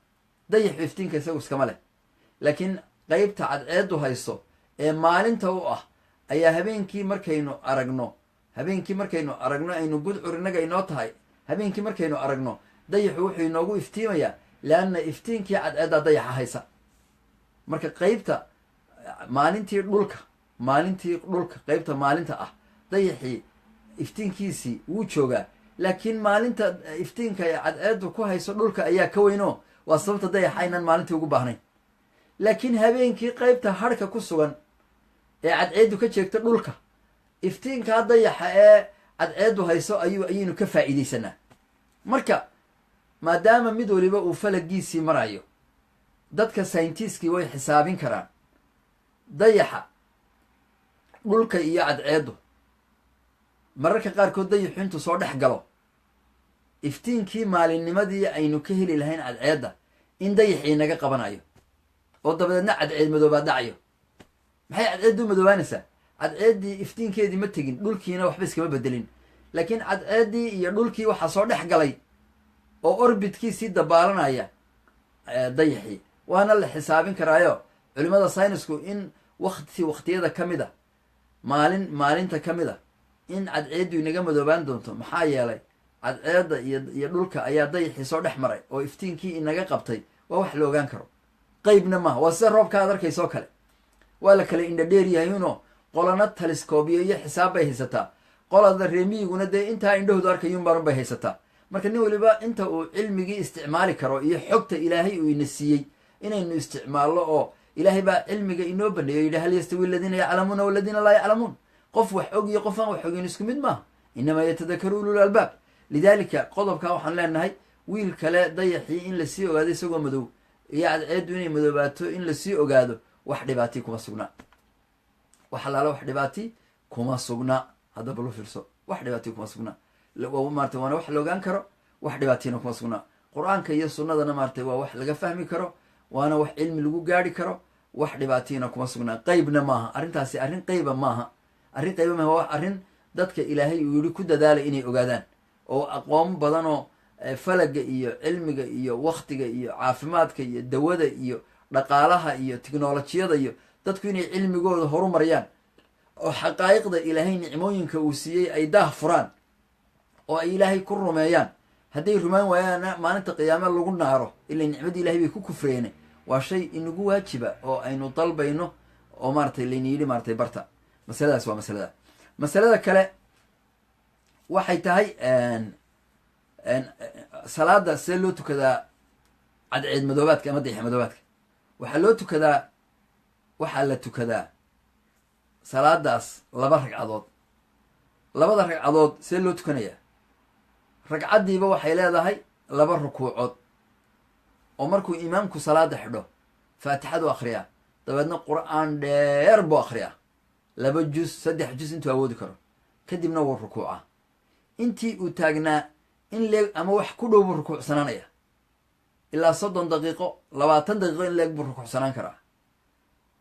Dayaxu iftiinka isagu iskama leh, laakiin qeybta cadceeddu hayso ee maalinta u ah ayaa habeenkii markaynu aragno, habeenkii markaynu aragno aynu gudcur innaga inoo tahay. Habeenkii markaynu aragno dayaxu wuxuu inoogu iftiimayaa leanna iftiinkii cadceeddaa dayaxa haysa. Marka qeybta maalintii dhulka, maalintii dhulka, qeybta maalinta ah dayaxii iftiinkiisii wuu joogaa, laakiin maalinta iftiinka ay cadceeddu ku hayso dhulka ayaa ka weynoo waa sababta dayaxa aynaan maalintii ugu baahnayn. Laakiin habeenkii qeybta harhka ku sugan ee cadceeddu ka jeegto dhulka, iftiinkaa dayaxa ee cadceeddu hayso ayaynu ka faa'iidaysanaa. Marka maadaama mid waliba uu falagiisii marayo, dadka scientistkii way xisaabin karaan dayaxa, dhulka iyo cadceeddu. Mararka qaarkood dayaxu intuu soo dhex galo, iftiinkii maalinnimadii aynu ka heli lahayn cadceedda in dayaxii naga qabanayo, oo dabadeedna cadceed madoobaad dhacayo. Maxay cadceeddu madoobaanaysaa? Cadceeddii iftiinkeedii ma tegin, dhulkiina waxba iskama bedelin, laakiin cadceeddii iyo dhulkii waxaa soo dhex galay oo orbitkiisii dabaalanaya dayaxii. Waana la xisaabin karaayo culimada saynisku in wakti waktiyada ka mid a, maalin maalinta ka mid a, in cadceeddu inaga madoobaan doonto. Maxaa yeelay cadceedda iyo dhulka ayaa dayaxii soo dhex maray oo iftiinkii inaga qabtay. Waa wax la ogaan karo, qeybna maaha. Waa sida roobka aad arkaysoo kale, waa la kala indhadheer yahayuno. Qolana taliskoobiyo iyo xisaab bay haysataa, qolada reemiyiguna dee intaa indhahoodu arkayuunbaanun bay haysataa. Marka nin waliba inta uu cilmigii isticmaali karo iyo xogta Ilaahay uu ina siiyey inaynu isticmaallo, oo Ilaahay baa cilmiga inoo baneeyo, yidhi: "Hal yastawi aladiina yaclamuuna waladiina laa yaclamuun?" Qof wax og iyo qof aan wax ogin isku mid maaha. Inamaa yatadakaru ulul albaab. Lidaalika qodobkaa waxaan leenahay, wiil kale dayaxii in lasii ogaado isagoo madow iyo cadceeddu inay madoobaato in lasii ogaado, wax dhibaatii kuma sugnaa. Wax alaala wax dhibaatii kuma sugna. Haddaba lu fiirso, wax dhibaatii kuma sugnaa maarata, waana wax la ogaan karo, wax dhibaatiina kuma sugnaa. Qur-aanka iyo sunnadana maaratay waa wax laga fahmi karo, waana wax cilmi lagu gaari karo. Wax dhibaatiina kuma sugnaa, qeybna maaha arrintaasi. Arrin qeyba maaha, arrin qeyba maaha. Waa wax arrin dadka Ilaahay uu yihi ku dadaalay inay ogaadaan, oo aqoon badanoo falaga iyo cilmiga iyo waktiga iyo caafimaadka iyo dawada iyo dhaqaalaha iyo tiknolojiyada iyo dadku inay cilmigooda horumariyaan oo xaqaa'iqda Ilaahay nicmooyinka uu siiyey ay daah furaan oo ay Ilaahay ku rumeeyaan. Hadday rumaan waayaana maalinta qiyaame lagu naaro, ila nicmadii Ilahay bay ku kufreene. Waa shay inagu waajiba oo aynu dalbayno oo maaratay layna yidhi maaratay barta. Masaladaas waa masalada. Masalada kale waxay tahay, salaada see loo tukadaa cadceed madoobaadka ama dayax madoobaadka? Waxaa loo tukadaa, waxaa la tukadaa salaadaas laba ragcadood. Labada ragcadood see loo tukanayaa? Ragcaddiiba waxay leedahay laba rukuucood, oo markuu imaamku salaada xidho faatixadu akhriyaa, dabeedna qur-aan dheer buu akhriyaa, 2 juz, 3 juz intuu awoodi karo. Kadibna wuu rukuucaa. Intii uu taagnaa in leeg ama wax ku dhow buu rukuucsanaanaya, ilaa 30 daqiiqo, 20 daqiiqo in leeg buu rukuucsanaan karaa.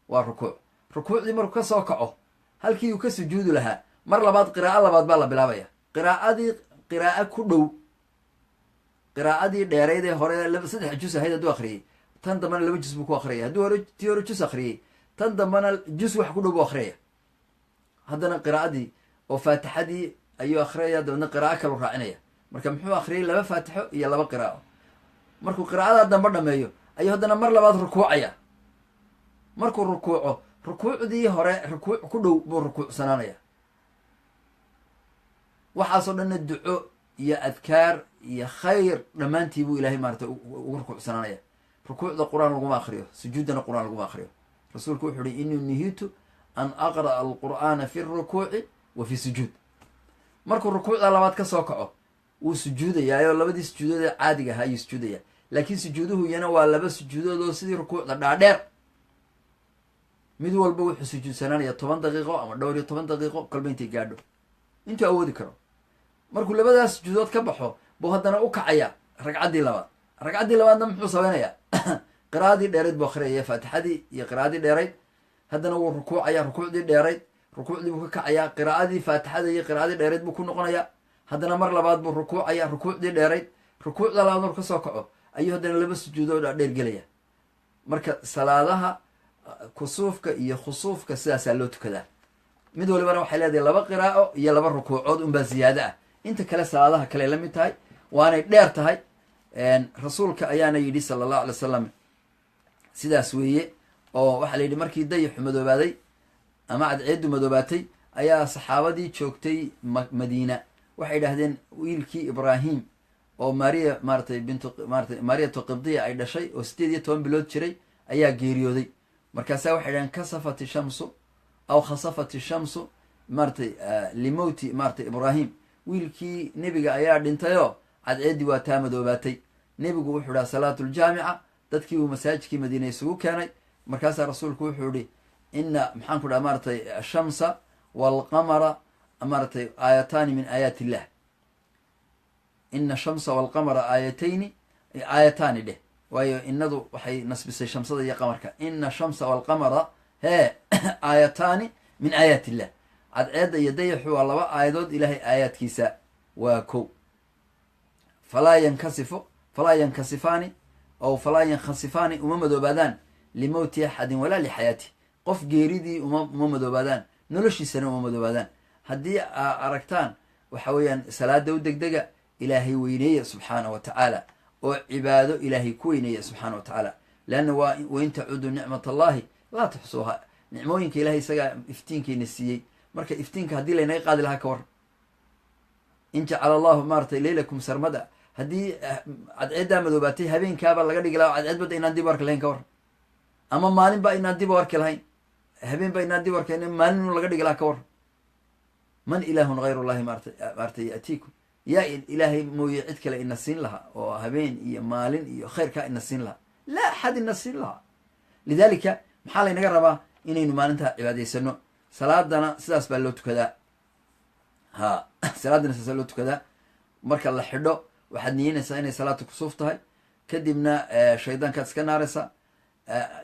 Waa rukuuc. Rukuucdii markuu ka soo kaco, halkii uu ka sujuudi lahaa mar labaad qiraa'o labaad baa la bilaabaya. Qiraa'adii qiraa'o ku dhow qiraa'adii dheerayd ee hore 3 juz ahayd hadduu akhriyey, tan dambena 2 juz buu ku akhriyay. Hadduu hore tii hore juz akhriyey, tan dambena juz wax ku dhow buu akhriyaya. Haddana qiraa'adii oo faatixadii ayuu akhriyaya, dabeedna qiraa'o kalu raacinaya. Marka muxuu akhriyay? Laba faatixo iyo laba qiraa'o. Markuu qiraa'adaa dambe dhameeyo ayuu haddana mar labaad rukuucaya. Markuu rukuuco, rukuucdii hore rukuuc ku dhow buu rukuucsanaanaya. Waxaasoo dhanna duco iyo adkaar iyo khayr dhammaantii buu Ilahay maarata ugu rukuucsanaanaya. Rukuucda qur-aan laguma akriyo, sujuuddana qur-aan laguma akriyo. Rasuulku wuxuu uhi: "Inii nuhiitu An aqra'a alqur'aana fi rukuuci wa fi sujuud. Markuu rukuucda labaad ka soo kaco, wuu sujuudayaayoo labadii sujuudood ee caadiga ahaa ayuu sujuudaya, laakiin sujuuduhu iyana waa laba sujuudood oo sidii rukuucda dhaadheer. Mid walba wuxuu sujuudsanaanaya 10 daqiiqo ama 12 daqiiqo, kolba intay gaadho, intuu awoodi karo. Markuu labadaas sujuudood ka baxo buu haddana u kacaya ragcaddii labaad. Ragcaddii labaadna muxuu samaynayaa? Qiraa'adii dheerayd buu akhriyaya, faatixadii iyo qiraa'adii dheerayd. Haddana wuu rukuucaya, rukuucdii dheerayd. Rukuucdii buu ka kacayaa, qiraa'adii faatixada iyo qiraa'adii dheerayd buu ku noqonayaa. Haddana mar labaad buu rukuucaya, rukuucdii dheerayd. Rukuucda labaad markuu kasoo kaco ayuu haddana laba sujuudood dheer gelaya. Marka salaadaha kusuufka iyo khusuufka sidaasaa loo tukadaa. Mid walibana waxay leedahay laba qiraa'o iyo laba rukuucood unbaa ziyaado ah. Inta kale salaadaha kale la mid tahay, waanay dheer tahay. Rasuulka ayaana yidhi, sala allahu alay wasalam, sidaas weeye. Oo waxaa la yidhi, markii dayaxu madoobaaday ama cadceeddu madoobaatay, ayaa saxaabadii joogtay Madiina waxay idhahdeen, wiilkii Ibraahim oo Maariya maaratay bintu maaratay Maariyatu Qibdiya ay dhashay oo 18 bilood jiray ayaa geeriyooday. Markaasaa waxay idhahdeen, "Kasafat ishamsu aw khasafat ishamsu," maaratay, "limowti," maaratay, "Ibraahim." Wiilkii nebiga ayaa dhintayoo cadceeddii waa taa madoobaatay. Nebigu wuxuu dhaha, "Salaatu ljaamica." Dadkii uu masaajidkii Madiina isugu keenay. Markaasaa rasuulku wuxuu ihi, ina, maxaan ku dhaha, maaratay, ashamsa walqamara, maaratay, aayataani min aayaati illah. Ina shamsa walqamara aayatayni, aayataani dheh, waayo inadu waxay nasbisay shamsada iyo qamarka. Ina shamsa walqamara hee aayataani min aayaat illah. Cadceedda iyo dayaxu waa laba aayadood ilaahay aayaadkiisa. Waa ko falaa yankasifu, falaa yankasifaani aw falaa yankhasifaani, uma madoobaadaan, limowti axadin walaa lixayaati. Qof geeridii uma madoobaadaan, noloshiisana uma madoobaadaan. Haddii aa aragtaan, waxa weeyaan, salaada u degdega, Ilaahay weyneeya subxaana wa tacaala, oo cibaado Ilaahay ku weyneeya subxaana wa tacaala, leanna waa wain tacuduu nicmat allahi laa tuxsuuha. Nicmooyinka Ilahay isagaa iftiinkayna siiyey. Marka iftiinka haddii laynaga qaadi lahaa, ka war? In jacala allahu, maaratay, leylakum sarmada. Haddii cadceeddaa madoobaatay habeenkaaba laga dhigi laha cadceed badda inaan dib u arki lahayn, ka war? Ama maalin ba inaan dib u arki lahayn, habeen ba inaan dib u arki lahayn, maalin inu laga dhigi lahaa, ka war? Man ilaahun hayr llahi maarata yatiikum? Yaa Ilaahay mooye cid kale ina siin lahaa oo habeen iyo maalin iyo khayrkaa ina siin lahaa? Laa axad ina siin lahaa. Lidalika maxaa laynaga rabaa? Inaynu maalintaa cibaadaysano. Salaadana sidaas baa loo tukadaa. Ha, salaadana sidaas baa loo tukadaa. Marka la xidho, waxaad niyeynaysaa inay salaata kusuuf tahay. Kadibna shaydaankaad iska naaraysaa.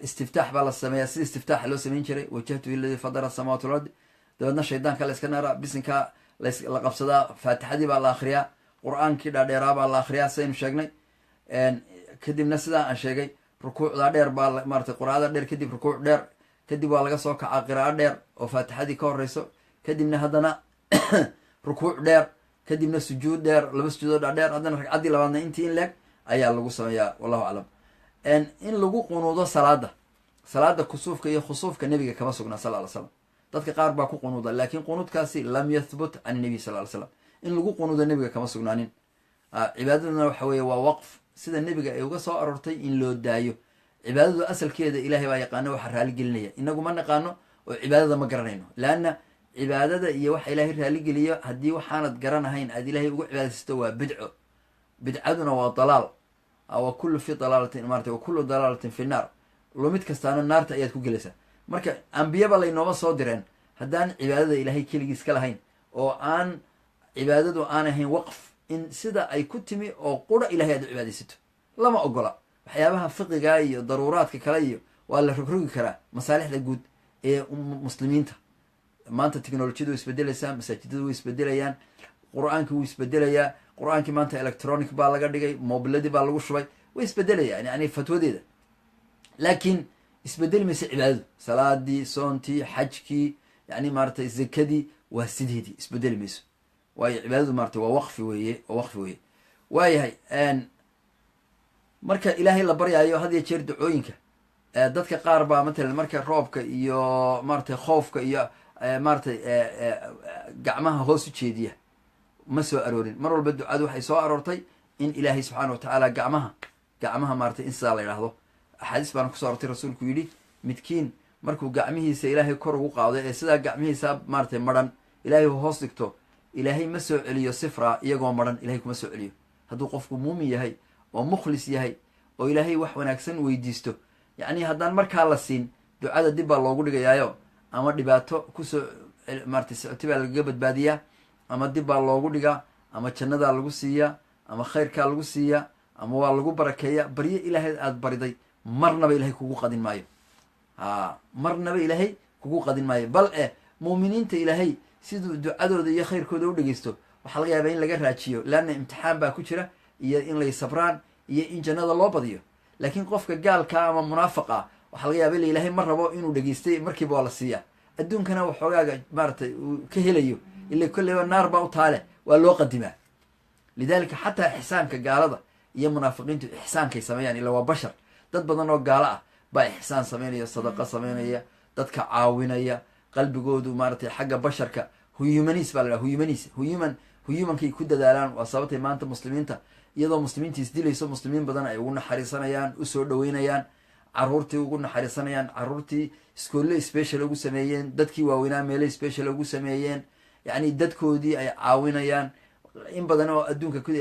Istiftaax baa la sameeyaa, sida istiftaaxa loo samayn jiray, wajahtu iladii fadara samawat walard. Dabeedna shaydaanka la iska naaraa, bisinkaa la qabsadaa, faatixadii baa la akriyaa, qur-aankii dhaadheeraa baa la akriyaa, sidaynu sheegnay. Kadibna sidaa aan sheegay, rukuucdaa dheer baa maaratay, qiraa'ada dheer kadib, rukuuc dheer kadib, waa laga soo kacaa, qiraa'o dheer oo faatixadii ka horeyso. Kadibna haddana rukuuc dheer, kadibna sujuud dheer, laba sujuudood dhaadheer. Haddana ragcaddii labaadna intii in leeg ayaa lagu sameeyaa. Wallahu aclam. In lagu qunuudo salaada kusuufka iyo khusuufka nebiga kama sugnaa, sal ly slam. Dadka qaar baa ku qunuuda, laakiin qunuudkaasi lam yathbut can nabiy sal ly slam. In lagu qunuudo nebiga kama sugnaanin. Cibaadaduna waxa weeye waa waqf, sida nebiga ay uga soo aroortay in loo daayo. Cibaadadu asalkeeda Ilahay baa yaqaano waxa raaligelinaya. Inagu ma naqaano oo cibaadada ma garanayno, leanna cibaadada iyo waxa Ilaahay raaligeliyo, haddii waxaanad garanahayn aad Ilahay ugu cibaadaysato, waa bidco. Bidcaduna waa dalaal, wa kullu fi dalaalatin marata, wa kullu dalaalatin fi naar. Lumid kastaana naarta ayaad ku gelaysaa. Marka ambiyaba laynooma soo direen haddaan cibaadada Ilaahay keligiis ka lahayn, oo aan cibaadadu aan ahayn waqf, in sida ay ku timi oo qura Ilahay aad u cibaadaysato lama ogola. Waxyaabaha fiqiga iyo daruuraadka kale iyo waa la rogrogi karaa, masaalixda guud ee muslimiinta. Maanta technolojiyadu way isbedelaysaa, masaajidadu way isbedelayaan, qur-aanki wuu isbedelayaa. Qur-aankii maanta electronic baa laga dhigay, mobiladii baa lagu shubay, way isbedelayaan yani fatwadeeda, laakiin isbedeli maysa cibaadadu. Salaadii, soontii, xajkii, yani maaratay, zakadii, waa sideedii, isbedeli mayso. Waayo cibaadadu maratay waa waqfi weeye, waa waqfi weeye. Waayahay, marka Ilaahay la baryaayo had iyo jeer ducooyinka, dadka qaar baa matalan marka roobka iyo maaratay khoofka iyo maaratay gacmaha hoos u jeediya. Ma soo aroorin. Mar walba ducadu waxay soo aroortay in Ilaahay subxaana wa tacaala gacmaha maaratay in sidaa la yidhaahdo. Axaadiis baana kuso arortay rasuulku yidhi, midkiin Markuu gacmihiisa Ilaahay kor ugu qaado ee sidaa gacmihiisa maaratay maran Ilaahay hoos dhigto, Ilaahay ma soo celiyo sifra, iyagoo maran Ilahay kuma soo celiyo. Hadduu qofku muumin yahay oo mukhlis yahay oo Ilaahay wax wanaagsan weydiisto, yacni haddaan markaa la siin, ducada dib baa loogu dhigayaayo, ama dhibaato kusoo maaratay socoti baa lagaga badbaadiyaa, ama dib baa loogu dhigaa, ama jannadaa lagu siiyaa, ama khayrkaa lagu siiyaa, ama waa lagu barakeeyaa. Baryo Ilaahay aada bariday marnaba Ilahay kugu qadin maayo. Ha, marnaba Ilaahay kugu qadin maayo. Bal eh muuminiinta Ilaahay siduu ducadooda iyo khayrkooda u dhegeysto, waxaa laga yaabaa in laga raajiyo, leanna imtixaan baa ku jira, iyo in lay sabraan, iyo in jannada loo badiyo. Laakiin qofka gaalka ama munaafiqa waxaa laga yaaba ila Ilaahay ma rabo inuu dhegeystay, markiiba waa la siiyaa, adduunkana waxoogaaga maaratay uu ka helayo, ila kolleyba naar baa u taale, waa loo qadimaa. Lidalika xataa ixsaanka gaalada iyo munaafiqiintu ixsaankay sameeyaan, ila waa bashar, dad badan oo gaalo ah baa ixsaan sameynaya, sadaqa sameynaya, dadka caawinaya, qalbigoodu maaratay xagga basharka humanis baa la dhaha, humanis, human, humankay ku dadaalaan. Waa sababtay maanta muslimiinta, iyadoo muslimiinta isdilayso, muslimiin badan ay ugu naxariisanayaan, usoo dhaweynayaan, caruurtii ugu naxariisanayaan, caruurtii iskoolle special ugu sameeyeen, dadkii waaweynaa meele special ugu sameeyeen, yacni dadkoodii ay caawinayaan, in badan oo adduunka ku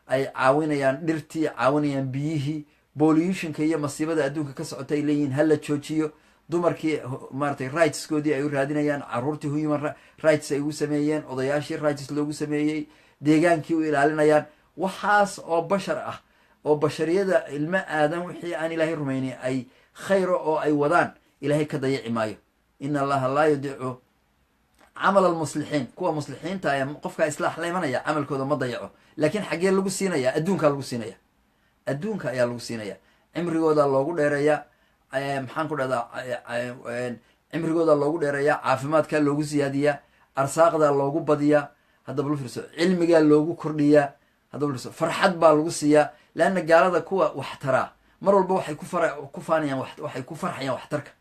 ay caawinayaan, dhirtii caawinayaan, biyihii, pollutionka iyo masiibada adduunka ka socota ay leeyihiin hala joojiyo, dumarkii maaratay rightskoodii ay u raadinayaan, caruurtii human rights ay ugu sameeyeen, odayaashii rights loogu sameeyey, deegaankii u ilaalinayaan. Waxaas oo bashar ah oo bashariyada ilmo aadan wixii aan Ilaahay rumaynin ay khayra oo ay wadaan, Ilaahay ka dayici maayo. Ina Allaha laa yudiicu camal almuslixiin. Kuwa muslixiinta ee qofkaa islaax la imanaya camalkooda ma dayaco. Laakiin xaggee lagu siinaya? Adduunkaa lagu siinaya, adduunka ayaa lagu siinaya, cimrigooda loogu dheereeyaa, maxaan ku dhahdaa, cimrigooda loogu dheereeyaa, caafimaadkaa loogu siyaadiyaa, arsaaqdaa loogu badiyaa, haddaba lu fiirso, cilmigaa loogu kordhiyaa, haddaba lu fiirso, farxad baa lagu siiyaa. Leanna gaalada kuwa wax taraa mar walba waxay ku faanayaan, waxay ku farxayaan waxtarka.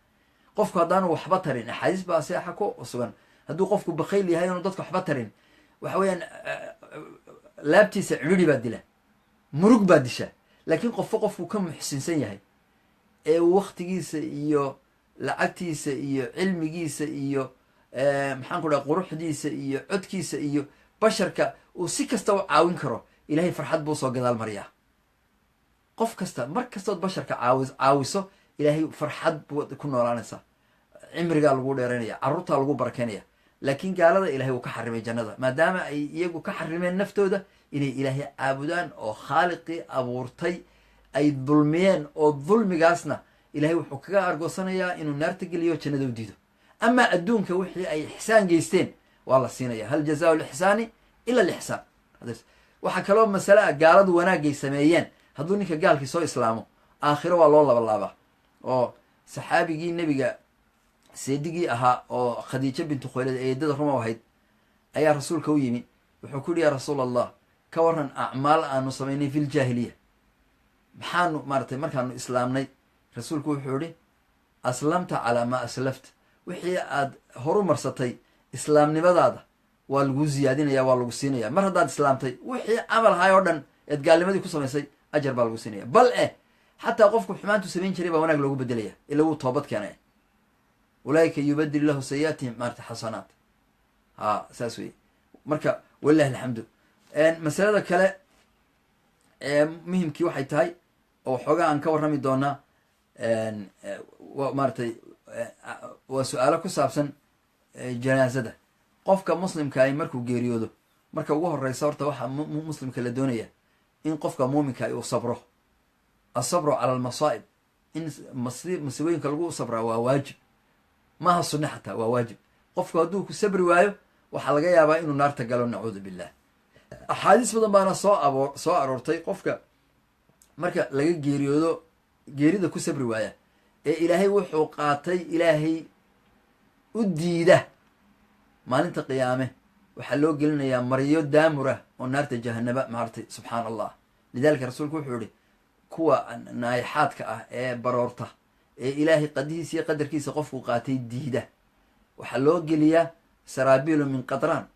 Qofku haddaanu waxba tarin, axaadiis baa seexa ku sugan, hadduu qofku bakhayl yahay inuu dadka waxba tarin, waxa weeyaan laabtiisa cidhiri baa dila, murug baa disha. Laakiin qofo qofku ka muxsinsan yahay ee waktigiisa iyo lacagtiisa iyo cilmigiisa iyo maxaan ku dhaha quruxdiisa iyo codkiisa iyo basharka uu si kasta u caawin karo, Ilahay farxad buu soo gadaal mariyaa. Qof kasta, mar kastood basharka caawiso, Ilaahay farxad buu ku noolaanaysaa, cimrigaa lagu dheeraynaya, carruurtaa lagu barakeynaya. Laakiin gaalada Ilahay uu ka xarimay jannada, maadaama ay iyagu ka xarimeen naftooda inay Ilaahay caabudaan oo khaaliqii abuurtay ay dulmiyeen, oo dulmigaasna Ilahay wuxuu kaga argoosanayaa inuu naarta geliyo, jannada u diido. Amaa adduunka wixii ay ixsaan geysteen waa la siinaya. Hal jazaa lixsaani ila lixsaan. Waxaa kaloo masale ah, gaaladu wanaagay sameeyeen hadduu ninka gaalkii soo islaamo, aakhiro waa loo labalaabaa. Oo saxaabigii nebiga seedigii ahaa oo Khadiijo bintu Khuwaylid eedada ruma ahayd ayaa rasuulka u yimi. Wuxuu ku yihi: "Ya rasuul Allah, ka waran acmaal aanu samaynay fi ljaahiliya? Maxaanu maaratay markaanu islaamnay?" Rasuulku wuxuu yihi: "Aslamta calaa maa aslafta." Wixii aad horu marsatay islaamnimadaada waa lagu ziyaadinaya, waa lagu siinaya. Mar haddaad islaamtay, wixii camal ahay oo dhan eed gaalnimadii ku samaysay ajar baa lagu siinaya. Bal eh xataa qofku xumaantu samayn jiray baa wanaag loogu bedelaya, ila wuu toobad keenay. Ulaaika yubadil lahu sayi'aatihim maarata xasanaat. Ha, saas wey. Marka walilahi alxamdu. Masalada kale ee muhimkii waxay tahay oo xoogaa aan ka warrami doonaa, maaratay, waa su-aalo ku saabsan janaasada. Qofka muslimkaahi markuu geeriyoodo, marka ugu horeysa horta waxaa muslimka la doonaya in qofka muuminkahi uu sabro. Asabru cala almasaa'ib, in masiibooyinka lagu sabraa waa waajib, maaha sunne xataa, waa waajib. Qofku hadduu ku sabri waayo, waxaa laga yaabaa inuu naarta galo, nacuudu billah. Axaadiis badan baana soo aroortay. Qofka marka laga geeriyoodo, geerida ku sabri waaya ee Ilaahay wuxuu qaatay Ilaahay u diida, maalinta qiyaame waxaa loo gelinayaa maryo daamura oo naarta jahanaba maartay. Subxaan Allah. Lidalika rasuulku wuxuu yihi: kuwa naayaxaadka ah ee baroorta ee Ilaahay qadihiisa iyo qadarkiisa qofku qaatay diida, waxaa loo geliyaa saraabiilu min qatraan,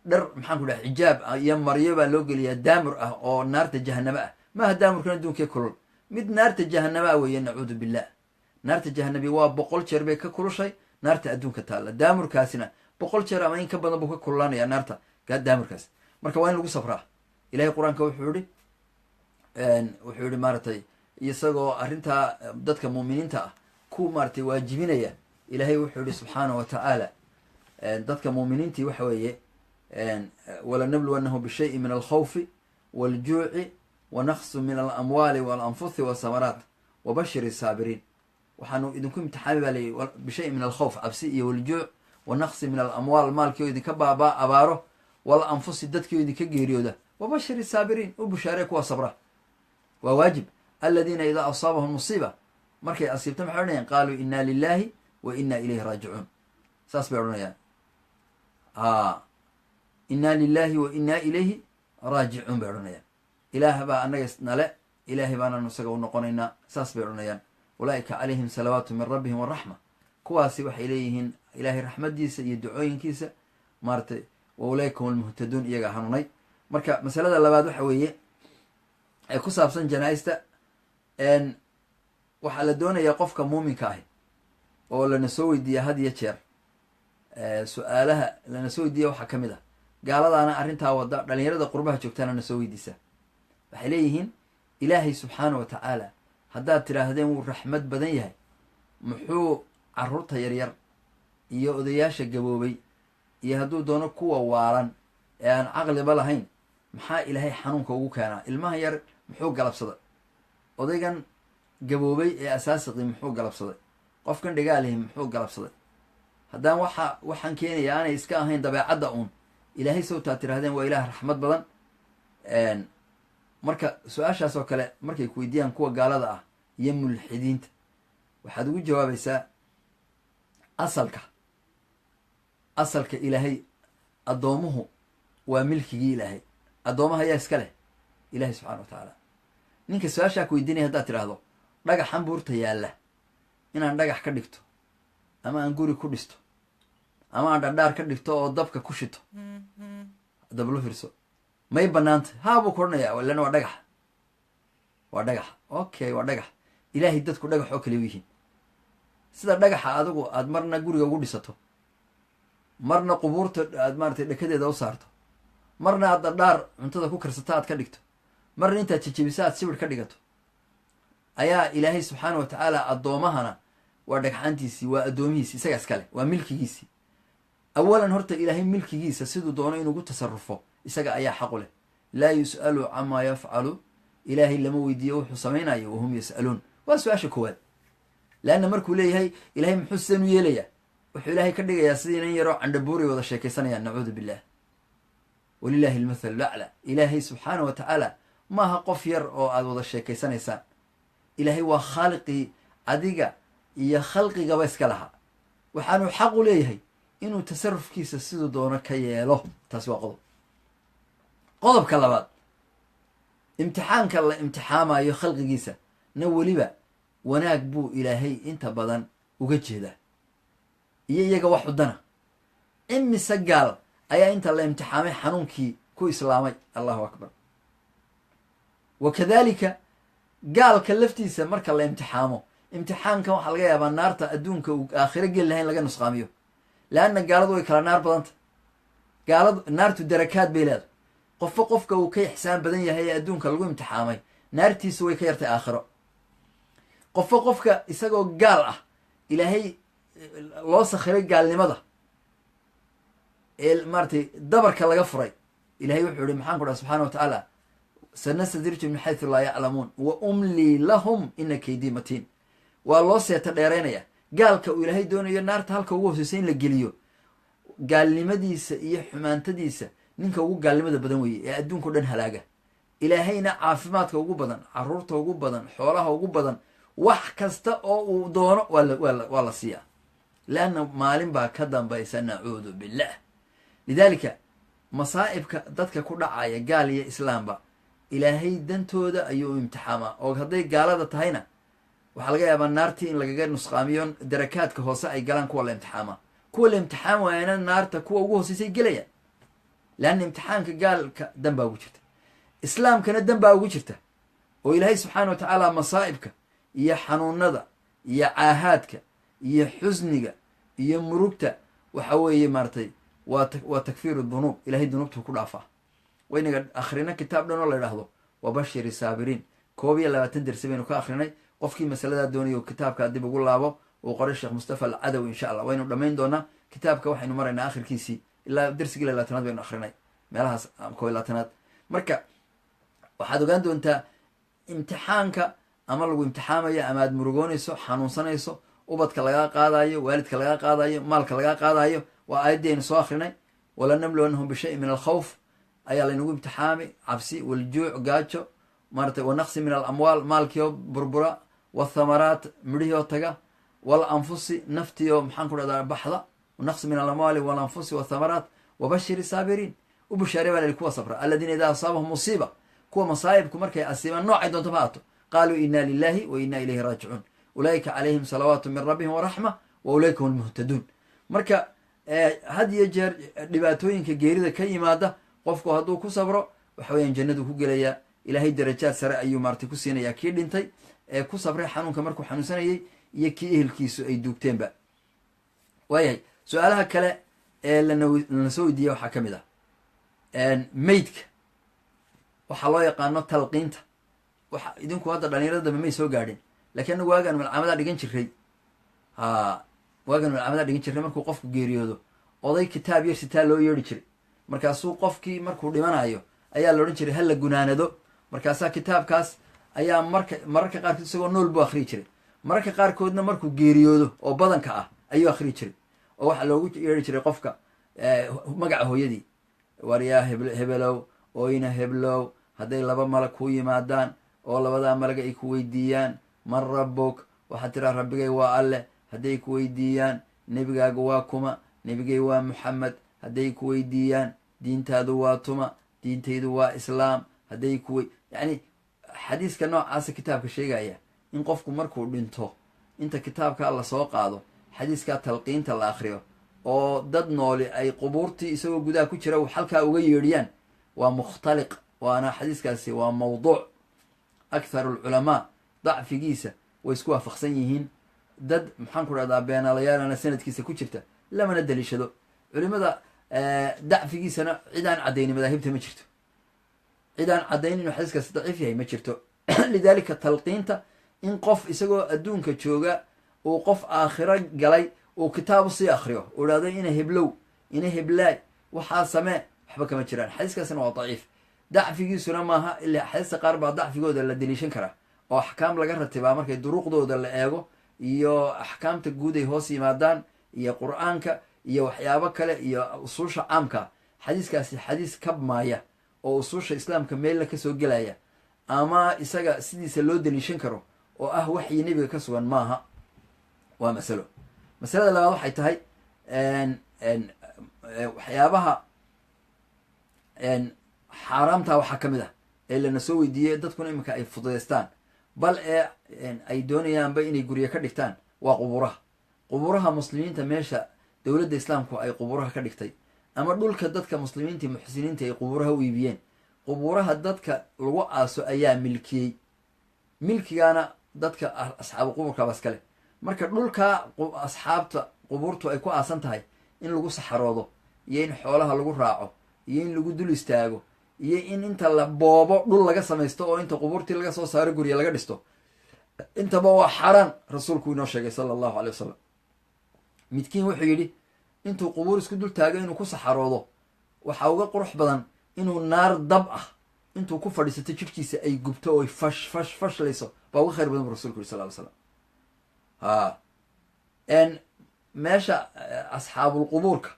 dhar, maxaan ku dhaha, xijaab iyo maryo baa loo geliyaa daamur ah oo naarta jahaname ah. Maaha daamurkan adduunkee kulul, mid naarta jahaname ah weeye, nacuudu billah. Naarta jahanabi waa 100 jeer bay ka kulushay naarta adduunka taalla. Daamurkaasina 100 jeer ama in ka badan buu ka kululaanaya naarta daamurkaas. Marka waa in lagu sabraa. Ilahay qur-aanka wuxuu yihi maaratay, isagoo arrintaa dadka muuminiinta ah ku maaratay waajibinaya, Ilaahay wuxuu yihi subxaana wa tacaala, dadka muuminiintii waxa weeye: "Walanabluwanahum bishayin min alkhawfi waljuuci wanaqsu min alamwaali walanfusi wasamaraat wabashir saabiriin." Waxaanu idinku imtixaami baa layihi bishayin min alkhawf, cabsi, iyo waljuuc, wanaqsi min alamwaal, maalkii oo idinka baabaa, abaaro, walanfusi, dadkii oo idinka geeriyooda. Wabashir saabiriin, u bushaaree kuwa sabra. Waa waajib. Aladiina idaa asaabahum musiiba, markay asiibta maxay odhanayaan? Qaaluu inna lilahi wa inna ilayhi raajicuun. Saas bay odhanayaan, "Inna lilahi wa inna ilayhi raajicuun" bay odhanayaan. Ilaah baa annaga nale, Ilaahay baananu isaga u noqonaynaa, saas bay odhanayaan. Ulaaika calayhim salawaatu min rabbihim waraxma. Kuwaasi waxay leeyihiin Ilaahay raxmadiisa iyo ducooyinkiisa maaratay. Wa ulaaika hum almuhtaduun, iyagaa hanuunay. Marka masalada labaad waxa weeye ee ku saabsan janaa-ista, waxaa la doonayaa qofka muuminka ahi oo lana soo weydiiya had iyo jeer, su-aalaha lana soo weydiiya waxaa ka mid ah, gaaladaana arrintaa wada, dhalinyarada qurbaha joogtaana na soo weydiisa, waxay leeyihiin: "Ilaahay subxaana wa tacaala haddaad tidhaahdeen wuu raxmad badan yahay, muxuu caruurta yaryar iyo odayaasha gaboobay iyo hadduu doono kuwa waalan ee aan caqliba lahayn, maxaa Ilaahay xanuunka ugu keenaa? Ilmaha yar muxuu galabsaday? Odaygan gaboobay ee asaasiqii muxuu galabsaday? Qofkan dhagaalihi muxuu galabsaday? Haddaan waxaan keenaya aanay iska ahayn dabeecadda uun, Ilaahay sawtaa tidhahdeen waa Ilaah raxmad badan." Marka su-aashaas oo kale markay ku weydiiyaan kuwa gaalada ah iyo mulxidiinta, waxaad ugu jawaabaysaa asalka Ilaahay addoomuhu waa milkigii Ilaahay. Addoomaha ayaa iska leh? Ilahay subxana wa tacaala. Ninka su-aashaa ku weydiinaya haddaad tidhaahdo dhagaxan buurta yaalla inaan dhagax ka dhigto ama aan guri ku dhisto ama aan dhardhaar ka dhigto oo dabka ku shito, dablo firso, may banaantay? Haa, buu ku odhanaya, lana waa dhagax, waa dhagax. Okay, waa dhagax. Ilaahay dadku dhagax oo kale u yihiin. Sida dhagaxa adigu aad marna guriga ugu dhisato, marna qubuurta aad maaratay dhekadeeda u saarto, marna aad dhardhaar cuntada ku karsato aad ka dhigto, marna intaad jejebiso aad sibir ka dhigato, ayaa Ilaahay subxaana wa tacaala addoomahana waa dhagxaantiisii, waa addoomihiisi, isagaa iskale, waa milkigiisii. Awalan horta Ilaahay milkigiisa siduu doono inugu tasarufo isaga ayaa xaqu leh. Laa yus'alu camaa yafcalu, Ilaahay lama weydiiyo wuxuu samaynayo, wahum yas'aluun. Waa su-aasha koowaad. Leanna markuu leeyahay Ilahay muxuu sidan u yeelayaa, wuxuu Ilaahay ka dhigayaa sidii nin yaroo candhabuuray wada sheekaysanayaan, nacuudu billah. Walilahi almathalu lacla. Ilaahay subxaana wa tacaala maaha qof yar oo aad wada sheekaysanaysaan. Ilaahay waa khaaliqii adiga iyo khalqigaba iska lahaa. Waxaanuu xaq u leeyahay inuu tasarufkiisa siduu doono ka yeelo. Taasi waa qodob. Qodobka labaad, imtixaanka la imtixaamayo khalqigiisa na weliba wanaag buu Ilaahay inta badan uga jeedaa iyo iyaga wax xudana. Imise gaal ayaa inta la imtixaamay xanuunkii ku islaamay? Allahu akbar. Wa kadalika gaalka laftiisa marka la imtixaamo, imtixaankan waxaa laga yaabaa naarta adduunka uu aakhiro geli lahayn laga nusqaamiyo, leanna gaaladu way kala naar badanta. Gaaladu naartu darakaad bay leedahay. Qofba qofka uu ka ixsaan badan yahay ee adduunka lagu imtixaamay, naartiisu way ka yartay aakhiro. Qofba qofka isagoo gaal ah Ilaahay loo sakhiray gaalnimada ee maaratay dabarka laga furay, Ilahay wuxuu yihi, maxaan ku dhaha, subxana wa tacaala: "Sanastadrijum min xaysu laa yaclamuun wa umlii lahum ina kaydii matiin." Waa loo seeta dheeraynaya. Gaalka uu Ilaahay doonayo naarta halka ugu hooseysa in la geliyo, gaalnimadiisa iyo xumaantadiisa ninka ugu gaalnimada badan weeye ee adduunka o dhan halaaga. Ilaahayna caafimaadka ugu badan, caruurta ugu badan, xoolaha ugu badan, wax kasta oo uu doono waa la siiyaa, leanna maalin baa ka dambaysa, nacuudu billah. Lidaalika masaa'ibka dadka ku dhacaya, gaal iyo islaamba, Ilaahay dantooda ayuu u imtixaamaa. Oo hadday gaalada tahayna waxaa laga yaabaa naartii in lagaga nusqaamiyo, darakaadka hoose ay galaan kuwa la imtixaamaa. Kuwa la imtixaam waayana naarta kuwa ugu hooseysay gelayaan, leanna imtixaanka gaalka dan baa ugu jirta, islaamkana dan baa ugu jirta. Oo Ilaahay subxaana wa tacaala masaa'ibka iyo xanuunada iyo caahaadka iyo xusniga iyo murugta waxa weeye maaratay waa takfiiru dunuub. Ilahay dunuubtuu ku dhaafaa. Waynaga akhrina kitaab dhan oo la idhaahdo Wabashiri Saabiriin, 21 dersi baynu ka akhrinay. Qofkii masaladaa doonayo kitaabkaa dib ugu laabo uu qoray Sheekh Mustafa Alcadawi. Insha Allah waynu dhammayn doonaa kitaabka, waxaynu maraynaa akhirkiisii, ilaa dersigii 20aad baynu akhrinay, meelahaas 21aad. Marka waxaad ogaan doontaa imtixaanka ama lagu imtixaamayo ama aad murugoonayso, xanuunsanayso, ubadka lagaa qaadayo, waalidka lagaa qaadayo, maalka lagaa qaadayo, waa aayaddii aynu soo akrinay: "Walanabluwanahum bishayin min alkhawf" ayaa laynagu imtixaami, cabsi, waljuuc, gaajo, maaratay, wanaqsi min alamwaal, maalkiioo burbura, wathamaraat, midhihii oo taga, walanfusi, naftiio, maxaan ku dhahdaa, baxda. Naqsi min alamwaali walanfusi wathamaraat. Wabashiri saabiriin, u bushaarey baa la kuwa sabra, aladiina idaa asaabahum musiiba, kuwa masaa'ibku markay asiibaan, noocay doonto ha ato, qaaluu inna lilahi wa inna ilayhi raajicuun, ulaa'ika calayhim salawaatu min rabbihim waraxma wa ulaika hum lmuhtaduun. Marka had iyo jeer dhibaatooyinka geerida ka yimaada qofku hadduu ku sabro, waxa weeyaan jannadu ku gelayaa. Ilaahay darajaad sare ayuu maaratay ku siinayaa kii dhintay ee ku sabray xanuunka markuu xanuunsanayay iyo kii ehelkiisu ay duugteenba. Waayahay, su-aalaha kale ee lana soo weydiiya waxaa ka mid ah meydka waxaa loo yaqaano talqiinta. Waxa idinku hadda dhalinyarada dambe may soo gaadhin, lakiin anagu waagaan malcaamadaa dhigan jiray, ha, waagaan malcaamadaa dhigan jiray, markuu qofku geeriyoodo oday kitaab yar sitaa loo yeedhi jiray. Markaasuu qofkii markuu dhimanayo ayaa la odhan jiray hala gunaanado. Markaasaa kitaabkaas ayaa marka mararka qaarkood isagoo nool buu akhriyi jiray, mararka qaarkoodna markuu geeriyoodo oo badanka ah ayuu akhriyi jiray, oo waxaa loogu yeedhi jiray qofka magaca hooyadii: "Waryaa hebelow, oyna heblow, hadday laba malag kuu yimaadaan oo labadaa malag ay ku weydiiyaan 'Man rabbuk?', waxaad tiraa 'Rabbigay waa Alleh.' Hadday ku weydiiyaan 'Nebigaaga waa kuma?', 'Nebigay waa Muxamed.' Hadday ku weydiiyaan 'Diintaadu waa tuma?', 'Diintaydu waa Islaam.' Hadday ku yacni xadiiska noocaasa, kitaabka sheegaya in qofku markuu dhinto inta kitaabkaa lasoo qaado, xadiiskaa talqiinta la akriyo oo dad nooli ay qubuurtii isagoo gudaha ku jira halkaa uga yeedhiyaan, waa mukhtaliq, waana xadiiskaasi waa mawduuc. Akthar alculamaa dacfigiisa way isku waafaqsan yihiin. Dad, maxaan ku dhahdaa, beenaalayaalana sanadkiisa ku jirta, lamana daliishado. Culimada dacfigiisana cid aan caddaynin madaahibta ma jirto, cid aan caddayn inuu xadiiskaasi daciif yahay ma jirto. Lidaalika talqiinta in qof isagoo adduunka jooga uu qof aakhiro galay uu kitaab usii akriyo, uu idhahdo ina heblow, ina heblaay, waxaa samee, waxba kama jiraan. Xadiiskaasina waa daciif, dacfigiisuna maaha ilaa xadiista qaar baa dacfigooda la daliishan karaa oo axkaam laga ratibaa markay duruuqdooda la eego iyo axkaamta guud ay hoos yimaadaan iyo Qur-aanka iyo waxyaabo kale iyo usuusha caamka. Xadiiskaasi xadiis kabmaaya oo usuusha Islaamka meella kasoo gelaya ama isaga sidiisa loo daliishan karo oo ah waxyi Nebiga ka sugan maaha. Waa masalo. Masalada labaad waxay tahay waxyaabaha xaaraamtaa waxaa ka mid ah ee lana soo weydiiyey, dadkuna iminka ay fududeystaan, bal ee ay doonayaanba inay guryo ka dhigtaan, waa qubuuraha. Qubuuraha muslimiinta, meesha dowladda Islaamku ay qubuuraha ka dhigtay ama dhulka dadka muslimiinta muxsiniinta ay qubuuraha u iibiyeen, qubuuraha dadka lagu aaso ayaa milkiyey, milkigaana dadka asxaabu quburkaaba iskale. Marka dhulkaa asxaabta qubuurtu ay ku aasan tahay in lagu saxaroodo iyo in xoolaha lagu raaco iyo in lagu dul istaago iyo in inta la boobo dhul laga samaysto oo inta qubuurtii laga soo saaro gurya laga dhisto, intaba waa xaaraan. Rasuulku inoo sheegay sala Allahu alay wasalam, midkiin wuxuu yidhi intuu qubuur isku dul taago inuu ku saxaroodo waxaa uga qurux badan inuu naar dab ah intuu ku fadhiisato jidhkiisa ay gubto oo fash fash fashlayso baa uga khayr badan bu rasulku yiri sal ly slam. Ha, meesha asxaabulqubuurka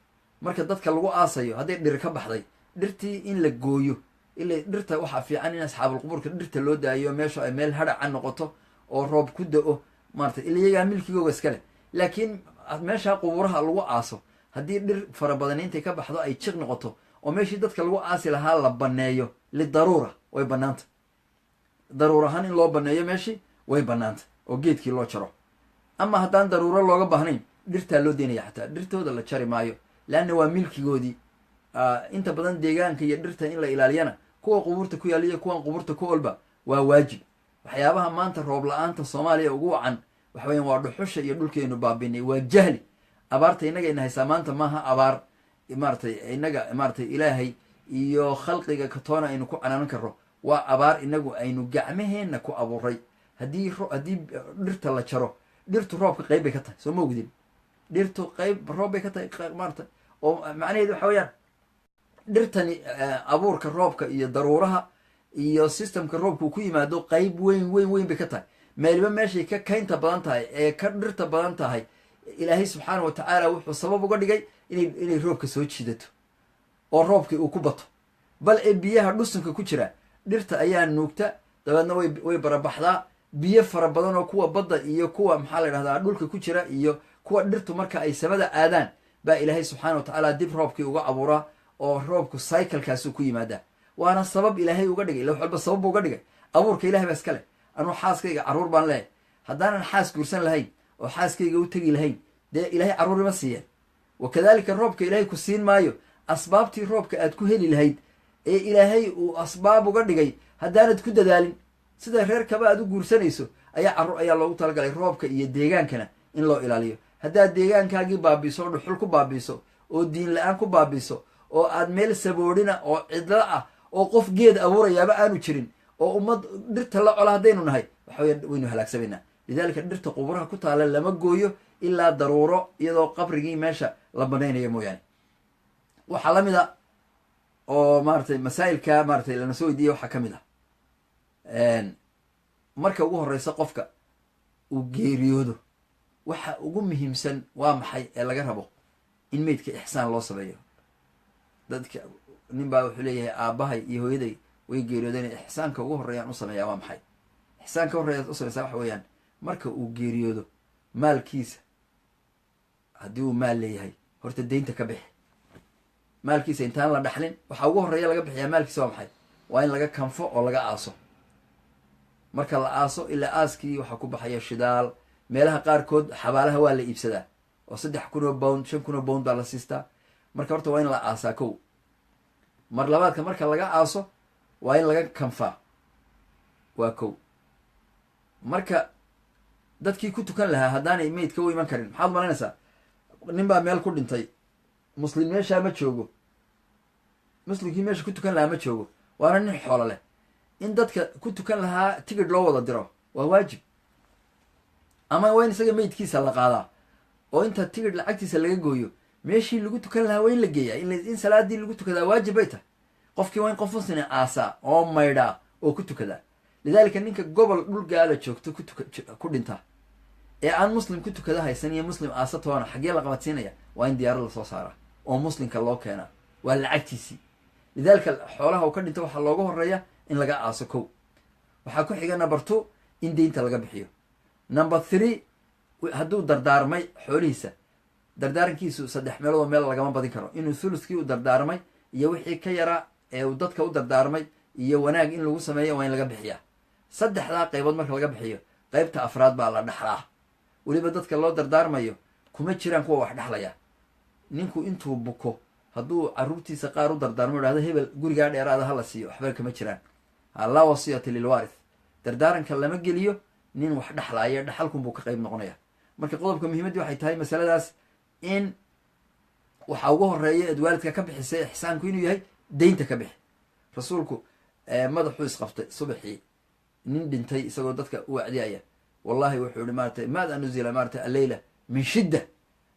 marka dadka lagu aasayo, hadday dhir ka baxday, dhirtii in la gooyo. Ila dhirta waxaa fiican in asxaabulqubuurka dhirta loo daayo, meesha ay meel hadhaca noqoto oo roob ku da-o, maarata, ila iyagaa milkigooga iskale. Laakiin meesha qubuuraha lagu aaso haddii dhir fara badan intay ka baxdo ay jiq noqoto oo meeshii dadka lagu aasi lahaa la baneeyo lidaruura, way banaanta. Daruur ahaan in loo baneeyo meeshii way banaanta oo geedkii loo jaro. Ama haddaan daruuro looga baahnayn, dhirtaa loo deynaya, xataa dhirtooda la jari maayo, leanna waa milkigoodii. Inta badan deegaanka iyo dhirta in la ilaaliyana, kuwa qubuurta ku yaalla iyo kuwan qubuurta ku olba, waa waajib. Waxyaabaha maanta roob la-aanta Soomaaliya ugu wacan Waxa weyan waa dhuxusha iyo dhulkeenu baabinay, waa jahli. Abaarta innaga ina haysaa maanta maaha abaar maaratay inaga maaratay Ilaahay iyo khalqiga katoona aynu ku canaanan karro, waa abaar inagu aynu gacmaheenna ku abuuray. Haddii dhirta la jaro, dhirtu roobka qayb bay ka tahay, soo ma ogdin? Dhirtu qayb roob bay ka tahay maarata, oo macnaheedu waxa weeyaan dhirtani abuurka roobka iyo daruuraha iyo systemka roobka uu ku yimaado qayb weyn weyn weyn bay ka tahay. Meeliba meeshay ka kaynta badan tahay ee ka dhirta badan tahay, Ilaahay subxaana wa tacaala wuxuu sabab uga dhigay inay roobka soo jiidato oo roobkii uu ku bato. Bal ee biyaha dhusunka ku jira dhirta ayaa nuugta, dabeedna way barabaxdaa. Biyo fara badan oo kuwa badda iyo kuwa, maxaa la yidhahdaa, dhulka ku jira iyo kuwa dhirtu marka ay samada aadaan baa Ilaahay subxaana wa tacaala dib roobkii uga abuuraa, oo roobku cyclekaasuu ku yimaadaa. Waana sabab Ilaahay uga dhigay, ila wax walba sabab buu uga dhigay. Abuurka Ilahay baa iska leh. Anuu xaaskayga carruur baan leehay. Haddaanan xaas guursan lahayn oo xaaskayga u tegi lahayn, dee Ilaahay carruur ima siiyeen. Wa kadalika roobka Ilaahay ku siin maayo asbaabtii roobka aad ku heli lahayd ee Ilaahay uu asbaab uga dhigay haddaanad ku dadaalin. Sida reerkaba aad u guursanayso ayaa carruur ayaa loogu talagalay roobka iyo deegaankana in loo ilaaliyo. Haddaad deegaankaagii baabiiso oo dhuxul ku baabiiso oo diin la-aan ku baabiiso oo aad meel saboodhina oo cidlo ah oo qof geed abuurayaaba aanu jirin oo ummad dhirta la cola haddaynu nahay, waxa weya waynu halaagsamaynaa. Lidalika dhirta quburaha ku taala lama gooyo ilaa daruuro, iyadoo qabrigii meesha la banaynayo mooyaane. Waxaa la mid a oo maaratay masaa'ilka maaratay lana soo weydiiyey, waxaa ka mid ah marka ugu horeysa qofka uu geeriyoodo, waxa ugu muhiimsan waa maxay ee laga rabo? In meydka ixsaan loo sameeyo. Dadka nin baa wuxuu leeyahay, "Aabbahay iyo hooyaday way geeriyoodeen, ixsaanka ugu horreeyaan u sameeyaa waa maxay?" Ixsaanka horreeyaad u sameysaa waxa weeyaan, marka uu geeriyoodo, maalkiisa haddii uu maal leeyahay, horta deynta ka bixi. Maalkiisa intaan la dhaxlin, waxaa ugu horreeya laga bixiyaa maalkiisa waa maxay? Waa in laga kanfo oo laga aaso. Marka la aaso, ilaa aaskii waxaa ku baxaya shidaal. Meelaha qaarkood xabaalaha waa la iibsadaa oo 3,000 oo pound, 5,000 oo pound baa la siistaa. Marka horta waa in la aasaa kow. Mar labaadka marka laga aaso, waa in laga kanfaa, waa kow. Marka dadkii ku tukan lahaa haddaanay meydka u iman karin, maxaad malaynaysaa? Nin baa meel ku dhintay, muslim meeshaa ma joogo, muslimkii meesha ku tukan lahaa ma joogo, waana nin xoolo leh. In dadka ku tukan lahaa tigidh loo wada diro waa waajib, ama waa in isaga meydkiisa la qaadaa oo inta tigidh lacagtiisa laga gooyo meeshii lagu tukan lahaa waa in la geeyaa. In salaadii lagu tukadaa waajib bay tahay. Qofkii waa in qof muslimi aasaa oo maydhaa oo ku tukadaa. Lidaalika ninka gobol dhul gaala joogto kutuka ku dhinta ee aan muslim ku tukada haysan iyo muslim aasa toona, xaggee la qabadsiinaya? Waa in diyaarad lasoo saaraa oo muslimka loo keenaa, waa lacagtiisii. Lidaalika xoolaha uu ka dhinto waxaa looga horeeya in laga aaso kow. Waxaa ku xiga number two in deynta laga bixiyo. Number three, hadduu dardaarmay xoolihiisa, dardaarankiisu saddex meeloodoo meel lagama badin karo. Inuu thuluskii u dardaarmay iyo wixii ka yaraa ee uu dadka u dardaarmay iyo wanaag in lagu sameeyo waa in laga bixiyaa. Saddexdaa qaybood marka laga bixiyo, qaybta afraad baa la dhaxlaa. Weliba dadka loo dardaarmayo kuma jiraan kuwa wax dhexlaya. Ninku intuu buko hadduu caruurtiisa qaar u dardaarmo, idhahdo hebel gurigaa dheeraada hala siiyo, waxba kama jiraan. Laa wasiyata lilwarith. Dardaaranka lama geliyo nin wax dhexlaaya, dhaxalkunbuu ka qayb noqonaya. Marka qodobka muhiimaddii waxay tahay masaladaas in waxa ugu horeeya eed waalidka ka bixisay ixsaanku inuu yahay deynta ka bixi. Rasuulku madaxuu isqaftay subaxii nin dhintay isagoo dadka u wacdiyaya. Wallahi wuxuu yihi maaratay, maada nuzila maaratay alleyla min shidda,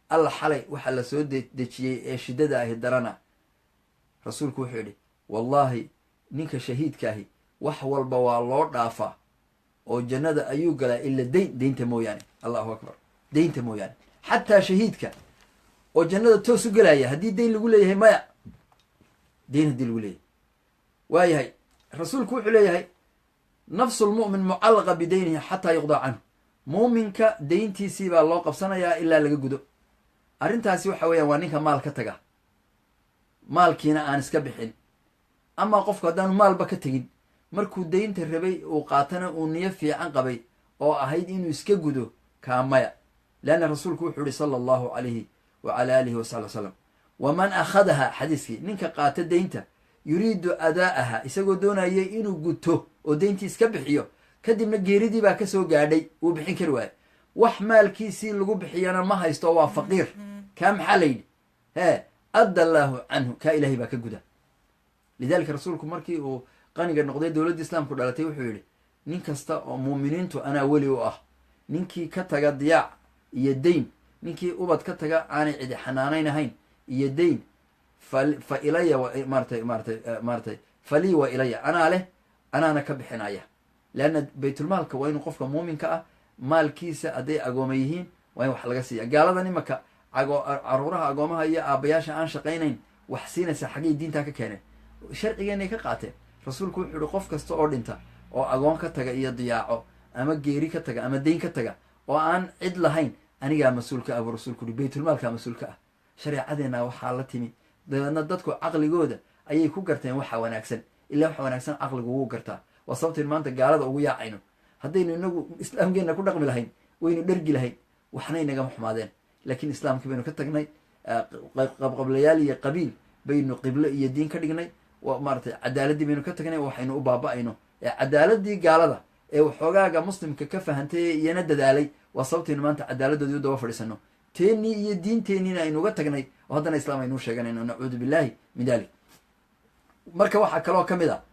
alla xalay waxaa la soo dejiyey ee shiddada ahi darana. Rasuulku wuxuu yidhi, "Wallahi ninka shahiidka ahi wax walba waa loo dhaafaa oo jannada ayuu galaa ila dayn, deynta mooyaane." Allahu akbar, deynta mooyaane. Xataa shahiidka oo jannada toos u gelaya, haddii deyn lagu leeyahay, maya, deyn haddii lagu leeyahay. Waayahay, rasuulku wuxuu leeyahay, nafsu lmu'min mucallaqa bidaynihi xataa yuqdaa canhu. Muuminka deyntiisii baa loo qabsanayaa ilaa laga gudo. Arrintaasi waxa weeyaan waa ninka maal ka taga, maalkiina aan iska bixin. Amaa qofku haddaanu maalba ka tegin, markuu deynta rabay uu qaatana uu niyo fiican qabay oo ahayd inuu iska gudo, kaa maya. Leanna rasuulku wuxuu yihi sala allahu calayhi wacala aalihi wasaxbi wasalam, waman akhadaha, xadiiskii, ninka qaata deynta yuriidu adaa'aha, isagoo doonayay inuu guto oo deyntii iska bixiyo, kadibna geeridii baa kasoo gaadhay, wuu bixin kari waaye. Wax maalkiisii lagu bixiyana ma haysto, waa faqiir. Kaa maxaa la yidhi? Hee, adda allaahu canhu, kaa Ilahay baa ka guda. Lidalika rasuulku markii uu qaniga noqday, dowladda Islaamku dhalatay, wuxuu yidhi: "Nin kasta oo muuminiintu anaa weli u ah. Ninkii ka taga diyaac iyo deyn, ninkii ubad ka taga aanay cidi xanaanayn ahayn iyo deyn, fa ilaya, maaratay falii wa ilaya, anaa leh, anaana ka bixinaya." Leanna baytulmaalka waa inuu qofka muuminka ah maalkiisa, hadday agooma yihiin, waa in wax laga siiya. Gaaladan imaka caruuraha agoomaha iyo aabayaasha aan shaqaynayn wax siinaysa, xaggay diintaa ka keeneen? Sharcigeenay ka qaateen. Rasuulku wuxuu yihi: "Qof kasta oo dhinta oo agoon ka taga iyo diyaaco ama geeri ka taga ama deyn ka taga oo aan cid lahayn, anigaa mas-uulka ah," buu rasuulku yihi. Baytulmaalkaa mas-uulka ah. Shareecadeenna waxaa la timi, dabeedna dadku caqligooda ayay ku garteen waxa wanaagsan. Ilaa waxa wanaagsan caqligu wuu gartaa. Waa sababtaynu maanta gaalada ugu yaacayno. Haddaynu inagu islaamkeenna ku dhaqmi lahayn, waynu dhergi lahayn, waxna inagama xumaadeen. Laakiin islaamkii baynu ka tagnay, qabqablayaal iyo qabiil baynu qiblo iyo diin ka dhignay, maaratay cadaaladii baynu ka tagnay. Waxaynu u baaba-ayno cadaaladii gaalada ee waxoogaaga muslimka ka fahantay iyana dadaalay. Waa sababtaynu maanta cadaaladoodii u daba fadhiisano, teennii iyo diinteenniina aynuga tagnay, oo haddana islaam aynuu sheeganayno. Nacuudu billahi min dalik. Marka waxaa kaloo ka mid a,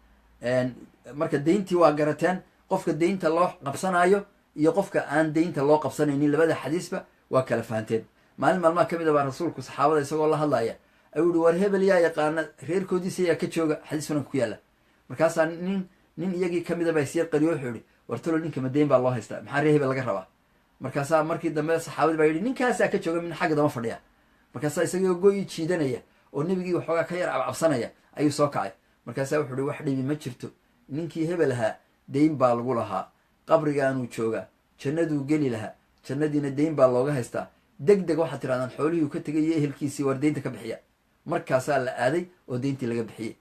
marka deyntii waa garateen, qofka deynta loo qabsanaayo iyo qofka aan deynta loo qabsanaynin, labada xadiisba waa kala fahanteen. Maalin maalmaha ka mid a baa rasuulku saxaabada isagoo la hadlaya ayuu yihi: "War hebel yaa yaqaana? Reerkoodiisa yaa ka jooga?" Xadiis sunanka ku yaalla. Markaasaa nin iyagii kamida baa isyar qariyo, wuxuu yihi: "War talo, ninka ma deyn baa loo haystaa? Maxaa reer hebel laga rabaa?" Markaasaa markii dambe saxaabadii baa yidhi: "Ninkaasaa ka jooga, min xagga dama fadhiya." Markaasaa isagoo goyi jiidanaya oo nebigii waxoogaa ka yar cabcabsanaya ayuu soo kacay. Markaasaa wuxuu uhi: "Wax dhibi ma jirto. Ninkii hebel ahaa deyn baa lagu lahaa, qabrigaanuu joogaa, jannaduu geli lahaa, jannadiina deyn baa looga haystaa. Deg deg waxaad tirahdaan xoolihii uu ka tegay iyo ehelkiisii, war deynta ka bixiya." Markaasaa la aaday oo deyntii laga bixiyey.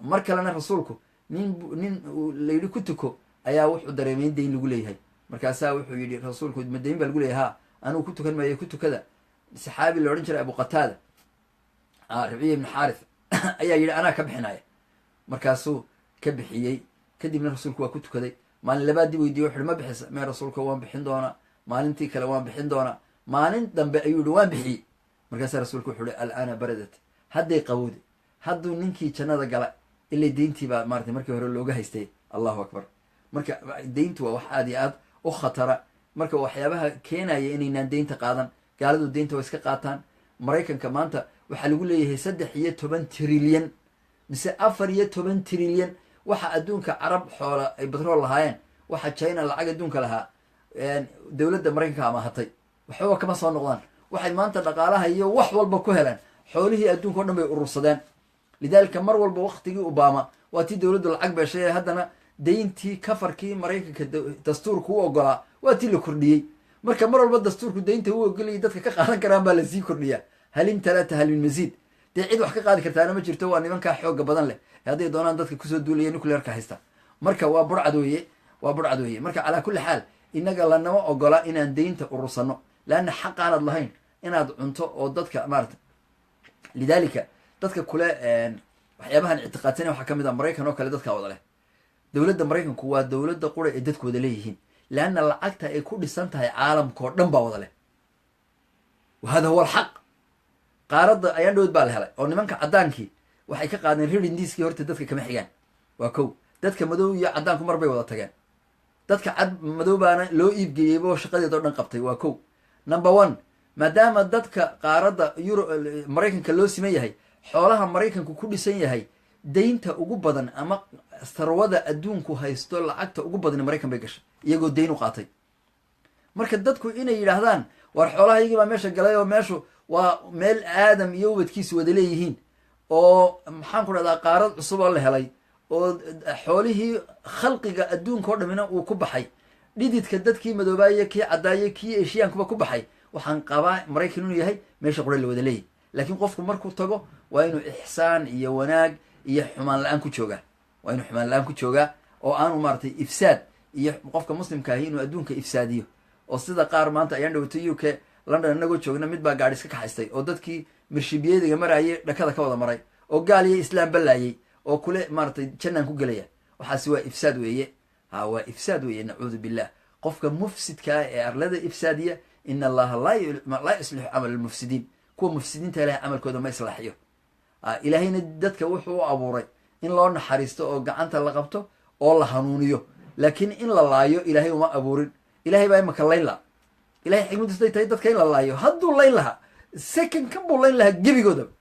Mar kalena rasuulku nin layidhi ku tuko ayaa wuxuu dareemay in deyn lagu leeyahay. Markaasaa wuxuu yidhi rasuulku: "Ma deyn baa lagu leeyahay? Ha, anugu ku tukan maayo, ku tukada." Saxaabi la odhan jiray Abu Qataada, Ribciya ibnu Xaarith, ayaa yidhi: "Anaa ka bixinaya." Markaasuu ka bixiyey, kadibna rasuulku waa ku tukaday. Maalin labaad dib weydiiye, wuxu uhi: "Ma bixisa?" "Mee rasuulka, waan bixin doonaa." Maalintii kale: "Waan bixin doonaa." Maalin dambe ayuu yihi: "Waan bixiyey." Markaasaa rasuulku wuxuu uhi: "Alaana baradat, hadday qabowde, hadduu ninkii jannada gala, ilay deyntii baa maratay markii hore looga haystay." Allahu akbar. Marka deyntu waa wax aad iyo aad u khatara. Marka waxyaabaha keenaya inaynaan deynta qaadan, gaaladu deynta waa iska qaataan. Maraykanka maanta waxaa lagu leeyahay 13 trilyan mise 14 trilyan. Waxa adduunka Carab xoola ay batrool lahaayeen, waxa China lacag adduunka lahaa, dowladda Maraykanka amahatay, waxbaba kama soo noqdaan. Waxay maanta dhaqaalaha iyo wax walba ku heleen xoolihii adduunka o dhan bay urursadeen. Lidalika mar walba waktigii Obama waa tii dowladdu lacag beeshay, haddana deyntii kafarkii Maraykanka dastuurku u ogolaa waa tii la kordhiyey. Marka mar walba dastuurku deynta u ogolayay dadka ka qaadan karaan baa lasii kordhiyaa. Hal imtalata hal min masiid. Dee cid wax ka qaadi kartaana ma jirto. Waa nimankaa xooga badan leh hadday doonaan dadka kusoo duulaya, nuclearka haysta. Marka waa burcad weeye, waa burcad weeye. Marka calaa kulli xaal, innaga lanama ogola inaan deynta urursano, leanna xaqaanad lahayn inaad cunto oo dadka maarata. Lidalika dadka kule waxyaabahan ictiqaadsana waxaa kamid a Maraykan oo kale dadkaa wada leh. Dowladda Maraykanku waa dowladda qura ee dadku wada leeyihiin, leanna lacagta ay ku dhisan tahay caalamkao dhan baa wada leh. Wa hada huwa alxaq. Qaaradda ayaan dhowd baa la helay oo nimanka caddaankii waxay ka qaadeen Red Indieskii. Horta dadka kama xigaan, waa kow. Dadka madow iyo caddaanku mar bay wada tageen. Dadka cad madow baana loo iibgeeyeyba oo shaqadeed oo dhan qabtay, waa kow. Number one, maadaama dadka qaaradda Euro Maraykanka loo siman yahay, xoolaha Maraykanku ku dhisan yahay, deynta ugu badan ama sarwada adduunku haysto, lacagta ugu badan Maraykan bay gashay iyagoo deyn u qaatay. Marka dadku inay yidhaahdaan: "War xoolahaygii baa meesha galay," oo meeshu waa meel Aadam iyo ubadkiisu wada leeyihiin, oo maxaan ku dhahdaa, qaarad cusub oo la helay oo xoolihii khalqiga adduunka o dhamina uu ku baxay, dhididka dadkii madoobaye, kii caddaaye, kii Eshiyaankuba ku baxay. Waxaan qabaa Maraykan inuu yahay meesha qura la wada leeyahy. Laakiin qofku markuu tago waa inuu ixsaan iyo wanaag iyo xumaan la-aan ku joogaa, waa inuu xumaan la-aan ku joogaa, oo aanu maaratay ifsaad iyo qofka muslimka ahi inuu adduunka ifsaadiyo. Oo sida qaar maanta ayaan dhawatay UK London inagoo joogna, mid baa gaadhi iska kaxaystay oo dadkii mirshibiyadiga marayay dhakada ka wada maray, oo gaal iyo islaam balaayay, oo kule maaratay jannaan ku gelaya. Waxaasi waa ifsaad weeye, ha, waa ifsaad weeye. Nacuudu billah. Qofka mufsidkaa ee arlada ifsaadiya, ina Allaha laa yuslixu camal almufsidiin. Kuwa mufsidiinta Ilahay camalkooda ma islaaxiyo. Ilaahayna dadka wuxuu u abuuray in loo naxariisto oo gacanta la qabto oo la hanuuniyo, laakiin in la laayo Ilaahay uma abuurin. Ilahay baa imaka layn laha. Ilahay xikmadiisu day tahay dadka in la laayo, hadduu layn lahaa, second kan buu layn lahaa gebigoodaba.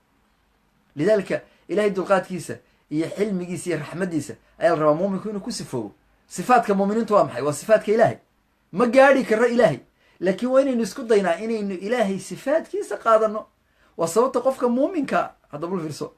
Lidalika Ilahay dulqaadkiisa iyo xilmigiisa iyo raxmaddiisa ayaa la rabaa muuminku inuu ku sifoobo. Sifaadka muuminiintu waa maxay? Waa sifaadka Ilaahay. Ma gaadhi karo Ilaahay, laakiin waa inaynu isku daynaa inaynu Ilaahay sifaadkiisa qaadano. Waa sababta qofka muuminka hadda bul fiirso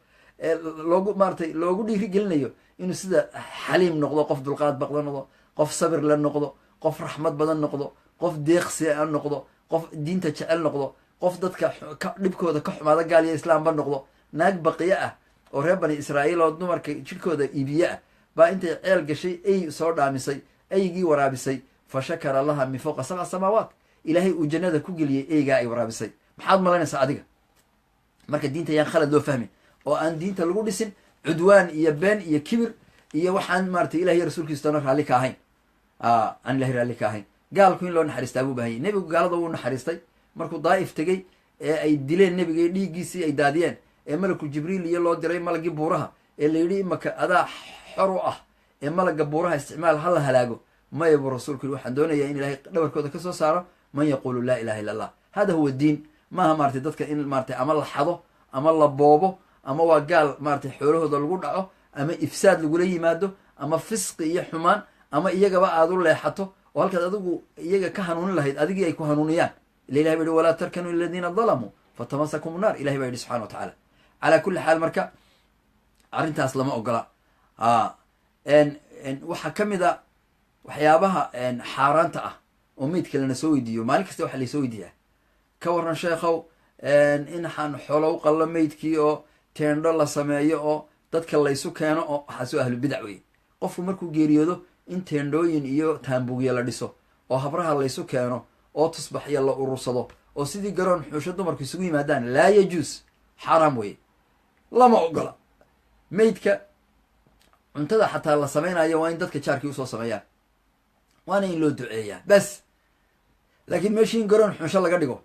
loogu maaratay loogu dhiiri gelinayo inuu sida xaliim noqdo, qof dulqaad baqda noqdo, qof sabir la noqdo, qof raxmad badan noqdo, qof deeqsi a noqdo, qof diinta jecel noqdo, qof dadka dhibkooda ka xumaada, gaal iyo islaamba noqdo. Naag baqiyo ah oo reer Bani Israa'iil oo dumarka jidhkooda iibiye ah baa intay ceel gashay ey soo dhaamisay, eygii waraabisay. Fa shakara laha min fawqa sabca samaawaat. Ilaahay uu jannada ku geliyey eygaa ay waraabisay. Maxaad malaynaysaa adiga? Marka diinta yaan khalad loo fahmin oo aan diinta lagu dhisin cudwaan iyo been iyo kibir iyo waxaan maratay Ilahiy rasuulkiisa toona raalli ka ahayn, aan Ilahay raalli ka ahayn. Gaalku in loo naxariistaa buu bahanyay. Nebigu gaalada wuu naxariistay markuu Daa'if tegey ee ay dileen nebiga, dhiiggiisii ay daadiyeen, ee malaku Jibriil iyo loo diray malagii buuraha ee la yidhi, "Imaka adaa xor u ah ee malaga buuraha isticmaal, ha la halaago." "Maya," buu rasuulku yidhi, "waxaan doonayaa in Ilahay dhabarkooda kasoo saaro man yaquulu laa ilaha illa Allah." Hada huwa diin. Maaha maratay dadka in maratay ama la xado ama la boobo ama waa gaal maratay xoolahooda lagu dhaco ama ifsaad lagula yimaado ama fisqi iyo xumaan ama iyagaba aada u leexato oo halkaad adigu iyaga ka hanuunin lahayd adigii ay ku hanuuniyaan. Ila Ilahay ba yihi, "Walaa tarkanuu ila aladiina dalamuu fatamasakum naar." Ilahay baa yidhi subxana wa tacaala. Calaa kulli xaal, marka arrintaas lama ogola. Waxaa ka mid a waxyaabaha xaaraanta ah oo meydka lana soo weydiiyo. Maalin kasta waxa laysoo weydiiyaa, "Ka waran, sheekhow, in xaan xoolo u qallo meydkii oo teendho la sameeyo oo dadka laysu keeno?" Oo waxaasoo ahlu bidac wey. Qofku markuu geeriyoodo in teendhooyin iyo taambugya la dhiso oo habraha laysu keeno oo tusbaxyo la urursado oo sidii garoon xuusho dumarku isugu yimaadaan, laa yajuus, xaaraam weye, lama ogola. Meydka cuntada xataa la samaynayo waa in dadka jaarkii usoo sameeyaan, waana in loo duceeyaa bas. Laakiin meeshii in garoon xunsho laga dhigo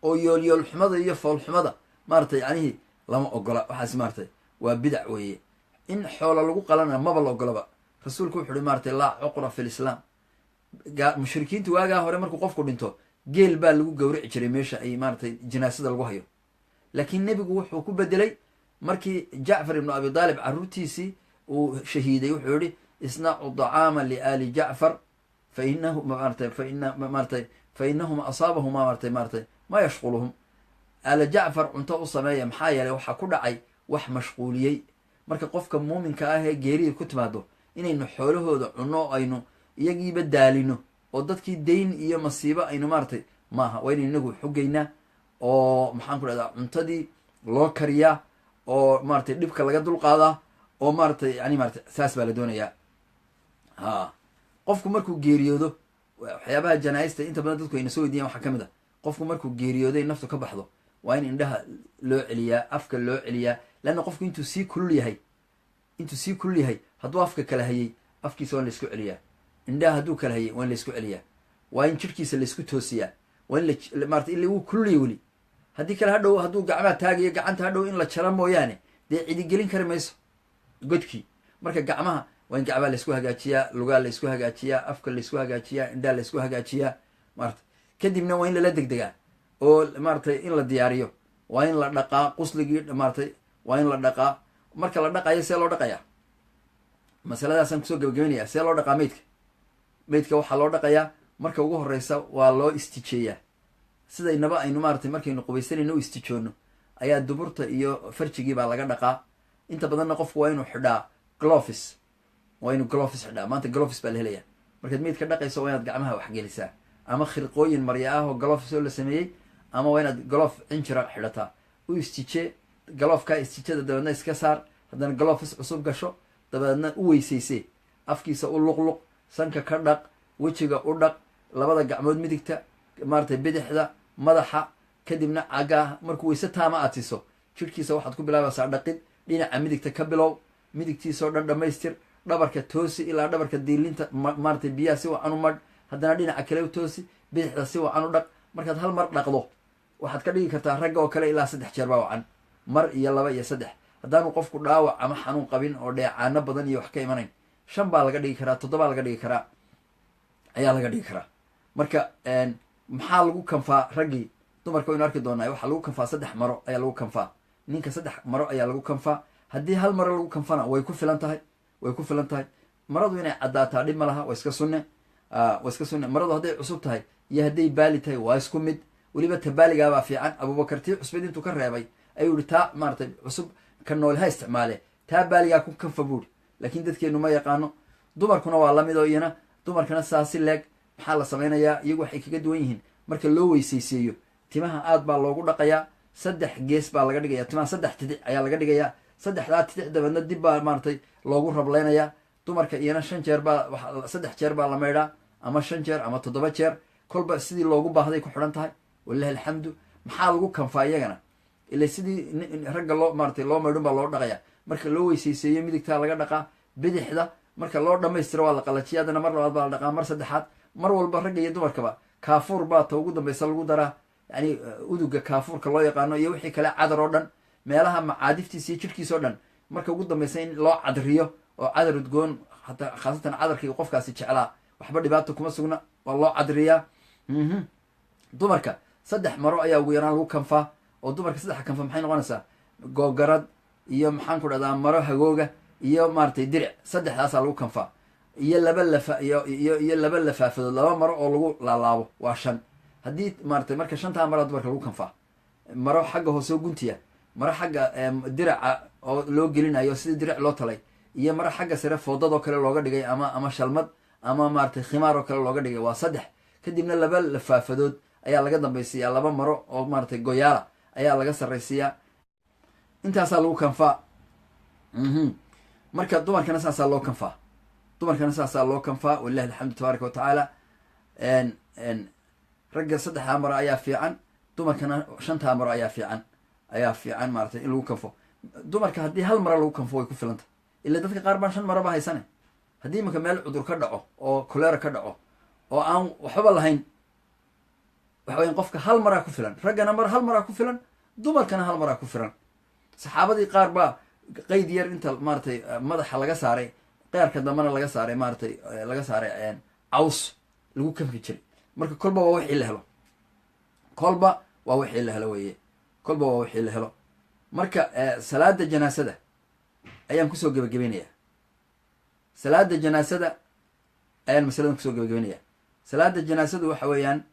oo yool yool xumada iyo fool xumada maaratay yanihii lama ogola. Waxaas maaratay waa bidac weeye. In xoola lagu qalana maba la ogolaba. Rasuulku wuxu uhi maaratay, "Laa cuqra fi lislaam." Mushrikiintu waagaa hore markuu qofku dhinto geel baa lagu gawrici jiray meesha ay maaratay jinaasada lagu hayo. Laakiin nebigu wuxuu ku bedelay markii Jacfar ibnu Abi Daalib caruurtiisii uu shahiiday, wuxuu yihi, "Isnacu dacaama liaali Jacfar fainahu maarata faina maaratay fa inahum asaabahuma maratay ma yashquluhum." Aala Jacfar cunto u sameeya, maxaa yeelay waxaa ku dhacay wax mashquuliyey. Marka qofka muuminka ah ee geerida ku timaado inaynu xoolahooda cunno o aynu iyagiiba daalino oo dadkii dayn iyo masiibo aynu maaratay maaha. Waa inaynu inagu xogeynaa oo maxaan ku dhahdaa cuntadii loo kariyaa oo maaratay dhibka laga dulqaadaa oo maaratay yani maratay saas baa la doonayaa. Ha, qofku markuu geeriyoodo, waxyaabaha janaaista inta badan dadku ayna soo weydiiyan waxaa ka mid a, qofku markuu geeriyooday, naftu ka baxdo, waa in indhaha loo celiyaa, afka loo celiyaa, leanna qofku intuu sii kulul yahay hadduu afka kala hayay, afkiisa waa in laisku celiyaa. Indhaha hadduu kala hayay waa in laisku celiyaa. Waa in jirhkiisa laisku toosiyaa. Waa in la marata ila wuu kululyahy weli. Haddii kale hadhow hadduu gacmaha taagayo, gacanta hadhow in la jaro mooyaane dee cidigelin kari mayso godkii. Marka gacmaha waa in gacmaha laysku hagaajiyaa, lugaa laysku hagaajiyaa, afka laysku hagaajiyaa, indhaha laysku hagaajiyaa maarata. Kadibna waa in lala degdegaa oo maaratay in la diyaariyo. Waa in la dhaqaa qusligii maaratay, waa in la dhaqaa. Marka la dhaqayo, see loo dhaqayaa? Masaladaasaan kusoo gabagabanaya. See loo dhaqaa meydka? Meydka waxaa loo dhaqayaa, marka ugu horeysa waa loo istijeeyaa. Sidaynaba aynu maaratay markaynu qubaysanayno u istijoono ayaa duburta iyo farjigii baa laga dhaqaa. Inta badanna qofku waa inuu xidhaa gloves, waa inuu gloves xidhaa. Maanta gloves baa la helaya. Markaad meydka dhaqayso waa inaad gacmaha waxgelisaa ama khirqooyin marya ah oo gloves oo la sameeyey, ama waa inaad glove cinjira xidhataa. U istijee gloveka, istijada dabeedna iska saar, haddana gloves cusub gasho, dabeedna u weysaysee, afkiisa u luqluq, sanka ka dhaq, wejiga u dhaq, labada gacmood, midigta maaratay, bidixda, madaxa, kadibna cagaa. Markuu weyse taama aad siiso, jirhkiisa waxaad ku bilaabaysaa dhaqid. Dhinaca midigta ka bilow, midigtiisao dhan dhammaystir, dhabarka toosi ilaa dhabarka diilinta maaratay biyaha si wacan u madh. Haddana dhinaca kale u toosi, bidixda si wacan u dhaq. Markaad hal mar dhaqdo, waxaad ka dhigi kartaa ragga oo kale ilaa 3 jeer baa wacan, mar iyo 2 iyo 3. Haddaanu qofku dhaawac ama xanuun qabin oo dheecaano badan iyo wax ka imanayn, 5 baa laga dhigi karaa, 7 laga dhigi karaa, ayaa laga dhigi karaa. Marka maxaa lagu kanfaa raggii? Dumarka waynu arki doonaa. Waxaa lagu kanfaa 3 maro ayaa lagu kanfaa. Ninka 3 maro ayaa lagu kanfaa. Haddii hal maro lagu kanfana way ku filan tahay, way ku filan tahay. Maradu inay caddaataa dhib ma laha, waa iska sunne, waa iska sunne. Maradu hadday cusub tahay iyo hadday baali tahay waa isku mid. Weliba ta baaligaabaa fiican. Abubakar tii cusbid intuu ka reebay ayuu yihi taa maaratay cusub ka nool ha isticmaale, taa baaligaa ku kanfa buuri. Laakiin dadkeenu ma yaqaano. Dumarkuna waa lamid oo iyana dumarkana saasi leeg. Maxaa la samaynayaa? Iyagu waxay kaga duwan yihiin, marka loo weysayseeyo timaha aad baa loogu dhaqayaa. 3 gees baa laga dhigaya timaha, 3 tidic ayaa laga dhigayaa. 3daa tidic dabeedna dib baa maaratay loogu rablaynayaa. Dumarka iyana 5 jeer baa, 3 jeer baa la maydhaa, ama 5 jeer ama 7 jeer, kolba sidii loogu baahday ku xidhan tahay. Walilahi alxamdu. Maxaa lagu kanfaa iyagana? Ila sidii ragga loo maaratay loo maydhun baa loo dhaqayaa. Marka loo weysayseeyo midigtaa laga dhaqaa, bidixda marka loo dhamaystiro waa la qalajiya, haddana mar labaad baa la dhaqaa, mar saddexaad. Mar walba ragga iyo dumarkaba kaafuur baa ta ugu dambaysa lagu daraa, yani uduga kaafuurka loo yaqaano iyo wixii kale cadar oo dhan, meelaha macaadiftiisa iyo jidhkiisa o dhan marka ugu dambaysa in loo cadriyo oo cadar udgoon, hataa khaasatan cadarkii qofkaasi jeclaa, waxba dhibaato kuma sugna, waa loo cadriyaa. Dumarka 3 maro ayaa ugu yaraan lagu kanfaa. Oo dumarka 3 kanfa maxay noqonaysaa? Googarad iyo maxaan ku dhahdaa maro hagooga iyo maaratay diric, 3daasaa lagu kanfaa. Iyo laba lafa iyo iyo iyo laba lafaafadood, 2 maro oo lagu laalaabo, waa 5. Haddii maaratay marka 5taa maraa dumarka lagu kanfaa, maro xagga hoose oo guntiya, maro xagga diraca oo loo gelinayo sidii diric loo talay, iyo maro xagga sare foodadoo kale looga dhigay, ama shalmad ama maaratay khimaar oo kale looga dhigay, waa 3. Kadibna 2 lafaafadood ayaa laga dambaysiiyaa, 2 maro oo maaratay goyaala ayaa laga sarraysiiyaa. Intaasaa lagu kanfaa. Marka dumarkana saasaa loo kanfaa, dumarkana saasaa loo kanfaa. Walilahi alxamdu tabaaraka wa tacaala. Ragga 3daa maro ayaa fiican, dumarkana 5taa maro ayaa fiican, ayaa fiican maaratay in lagu kanfo. Dumarka haddii hal maro lagu kanfo way ku filanta, ila dadka qaar baan 5 maroba haysane. Haddii imanka meel cudur ka dhaco oo kolera ka dhaco oo aan waxbaba lahayn, waxa weyan qofka hal maraa ku filan. Raggana mar hal maraa ku filan, dumarkana hal maraa ku filan. Saxaabadii qaar baa qayd yar inta maaratay madaxa laga saaray, qeyrka dambena laga saaray, maaratay laga saaray caws lagu kanfi jiray. Marka kolba waa wixii la helo, kolba waa wixii la helo weye, kolba waa wixii la helo. Marka salaada janaasada ayaan kusoo gebagabeynaya. Salaada janaasada ayaan masaladan kusoo gebagabeynaya. Salaada janaasadu waxa weeyaan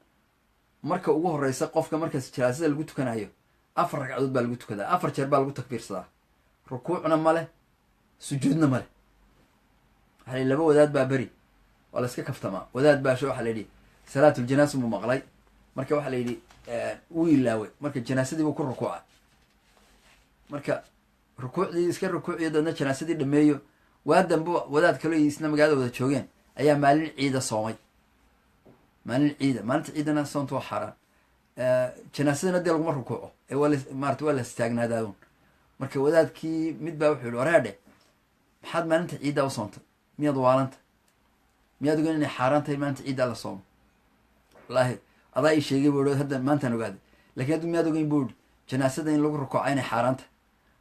marka ugu horeysa qofka markaas janaasada lagu tukanayo 4 ragcadood baa lagu tukadaa, 4 jeer baa lagu takbiirsadaa. Rukuucna ma leh, sujuudna ma leh. Waxaa la yidhi 2 wadaad baa beri waa la iska kaftamaa. Wadaad baasho waxaa la yidhi salaatul janaasa buu maqlay. Marka waxaa la yidhi wuu ilaaway, marka janaasadii buu ku rukuuca. Marka rukuucdii iska rukuuciyo, dadna janaasadii dhameeyo. Waa dambe wadaad kaloo isna magaalada wada joogeen ayaa maalin ciida soomay. Maalin ciida, maalinta ciidana soonta waa xaaraan. Janaasadana dee laguma rukuuco ee waa maarata waa la istaagnaadaaun. Marka wadaadkii mid baa wuxuu yihi wareedhe, maxaad maalinta ciiddaa u soontay? Miyaad waalanta? Miyaad ogeyn inay xaaraan tahay maalinta ciiddaa la soomo? Wallaahi adaa ii sheegay buu ihi, hadda maantaan ogaaday. Lakin hadduu miyaad ogeyn buu ihi janaasada in lagu rukuuca inay xaaraan tahay?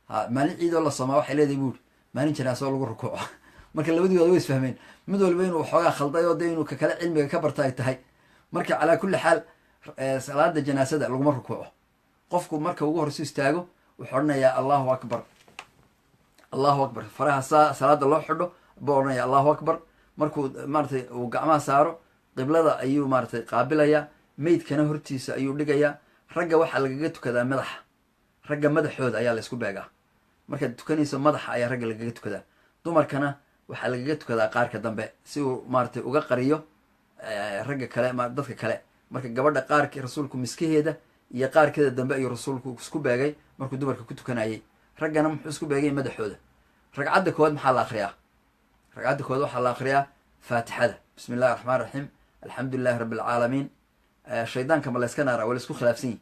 Ha, maalin ciidoo la soomaa waxay leedahay buu ihi maalin janaasa oo lagu rukuuco. Marka labadii wadaad way isfahmeen, mid walba inuu xoogaa khalday oo dee inuu kakale cilmiga ka barta ay tahay. Marka calaa kulli xaal salaada janaasada laguma rukuuco. Qofku marka ugu horeysu istaago wuxuu odhanayaa allahu akbar, allahu akbar. Faraha saa salaada loo xidho buu odhanaya allahu akbar. Markuu maaratay uu gacmaha saaro qiblada ayuu maaratay qaabilayaa, meydkana hortiisa ayuu dhigayaa. Ragga waxaa lagaga tukadaa madaxa, ragga madaxooda ayaa la isku beegaa. Markaad tukanayso madaxa ayaa ragga lagaga tukadaa. Dumarkana waxaa lagaga tukadaa qaarka dambe si uu maaratay uga qariyo ragga kale, dadka kale. Marka gabadha qaarki rasuulku miskaheeda iyo qaarkeeda dambe ayuu rasuulku isku beegay markuu dumarka ku tukanayay. Raggana muxuu isku beegay? Madaxooda. Ragcadda koowaad maxaa la akriyaa? Ragcadda koowaad waxaa la akriyaa faatixada, bismi illahi raxmaan raxiim, alxamdulilahi rabbi alcaalamiin. Shaydaanka ma la iska naaraa? Waa la isku khilaafsan yihi.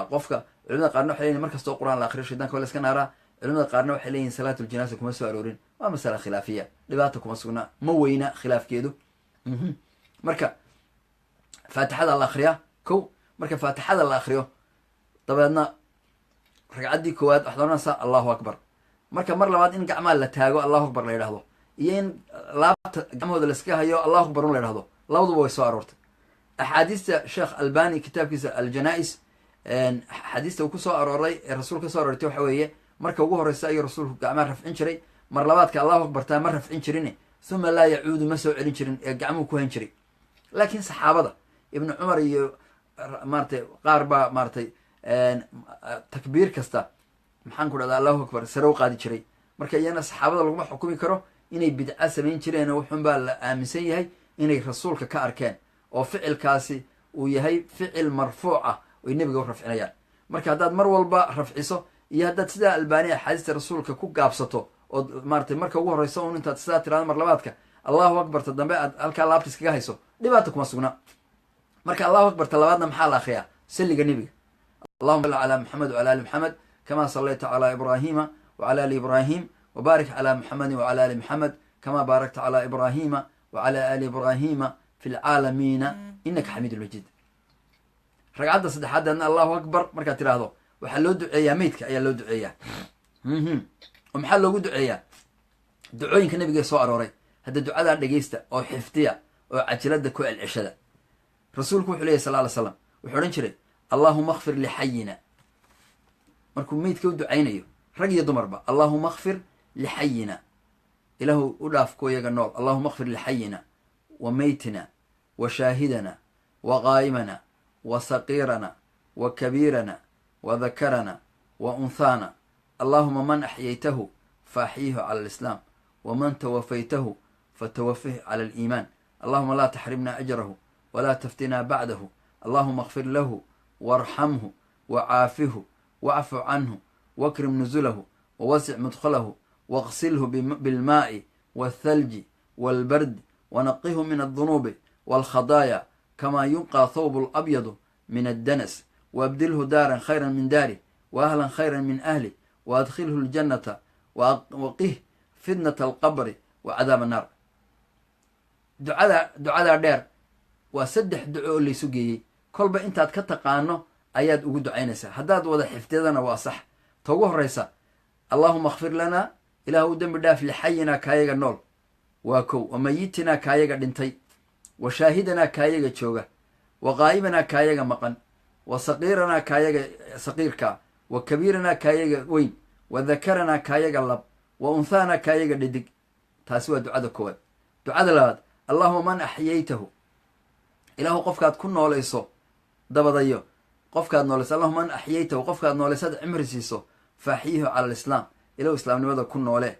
Qofka culimada qaarna waxay leeyihin mar kastoo qur-aan la akriyo shaydanka waa la iska naaraa. Culimada qaarna waxay leeyihin salaatul janaasa kuma soo aroorin. Waa masala khilaafiya, dhibaata kuma sugna, ma weyna khilaafkeedu. Marka faatixada la akhriyaa kow, marka faatixada la akhriyo dabeedna ragcaddii koowaad waxaad ohanaysaa Allahu akbar. Marka mar labaad in gacmaha la taago Allahu akbar la yidhahdo iyo in laabta gacmahooda laiskaga hayo Allahu akbar un la yidhahdo, labaduba way soo aroortay axaadiista. Sheekh Albani kitaabkiisa Aljanaa-is axaadiista uu kusoo arooray ee rasuulka kasoo aroortay waxa weeye, marka ugu horeysa ayuu rasuulku gacmaha rafcin jiray, mar labaadka Allahu akbartaa ma rafcin jirin, uma laa yacuudu, ma soo celin jirin ee gacmuhu ku hayn jiray. Laakiin saxaabada Ibnu Cumar iyo maaratay qaar baa maaratay takbiir kasta, maxaan ku dhahdaa, Allahu akbar sare u qaadi jiray. Marka iyana saxaabada laguma xukumi karo inay bidca samayn jireen. Wuxun baa la aaminsan yahay inay rasuulka ka arkeen oo ficilkaasi uu yahay ficil marfuuc ah oy nebiga u rafcinayaan. Marka haddaad mar walba rafciso iyo haddaad sidaa Albaani axaadiista rasuulka ku gaabsato ood maaratay marka ugu horeysa un intaad sidaa tirahdo, mar labaadka Allahu akbarta dambe aad halkaa laabta iskaga hayso, dhibaata kuma sugna. Marka Allahu akbarta labaadna maxaa la akriyaa? Salliga nebiga: Allahuma salli calaa Maxamed wcala ali Maxamed kama sallayta calaa Ibraahima wcala ali Ibraahim, wbaarik calaa Muxamedin wcala ali Maxamed kama baarakta calaa Ibraahima wcala ali Ibraahima fi lcaalamiina inaka xamiid majiid. Ragcadda saddexaad deedna Allahu akbar markaad tiraahdo waxaa loo duceeyaa, meydka ayaa loo duceeyaa. Oo maxaa loogu duceeyaa? Ducooyinka nabiga soo arooray. Hadda ducadaa dhegeysta oo xifdiya oo cajalada ku celceshada. Rasuulku wuxuu leyahy sal ly slam, wuxuu odhan jiray: "Allahuma akfir lixayina." Markuu meydka u ducaynayo, rag iyo dumarba, "Allahuma akfir lixayina", ilaahu u dhaaf kuwa yaga nool. "Allahuma akfir lixayina wa meytina wa shaahidana wa qaa'imana wa saqiirana wa kabiirana wa dakarana wa unhaana. Allahuma man axyaytahu fa axyihu cala alislaam, waman tawafaytahu fatawafih cala aliimaan. Allahuma laa taxrimna ajrahu walaa taftinaa bacdahu. Allahuma akfir lahu waarxamhu wacaafihu wacfu canhu wakrim nusulahu wawasic mudkhalahu waqsilhu bilmaa'i walthalji walbard wanaqihu min aldunuubi walkhadaaya kamaa yunqaa thawbu alabyadu min addanas, waabdilhu daaran khayra min daarih wa ahlan khayra min ahlih, waadkhilhu ljannata waqih fitnata alqabri wa cadaab annaar." Ducadaa dheer waa saddex duco oo laysu geeyey. Kolba intaad ka taqaano ayaad ugu ducaynaysaa, haddaad wada xifdiyadana waa sax. Ta ugu horeysa: "Allahuma akfir lanaa", ilaah u dembi dhaaf, "lixayinaa", kaayaga nool waa kow, "wa mayitinaa", kaayaga dhintay, "wa shaahidanaa", kaayaga jooga, "wa qaa'ibanaa", kaayaga maqan, "wa saqiiranaa", kaayaga saqiirkaa, "wa kabiiranaa", kaayaga weyn, "wa dakaranaa", kaayaga lab, "wa unhaanaa", kaayaga dhidig. Taasi waa ducada koowaad. Ducada labaad: "Allahuma man axyaytahu", ilaahu qofkaad ku noolayso dabadayo, qofkaad noolayso, "Allahuma man axyaytahu", qofkaad noolaysaad cimri siiso, "fa axyihu cala alislaam", ilow islaamnimada ku noole,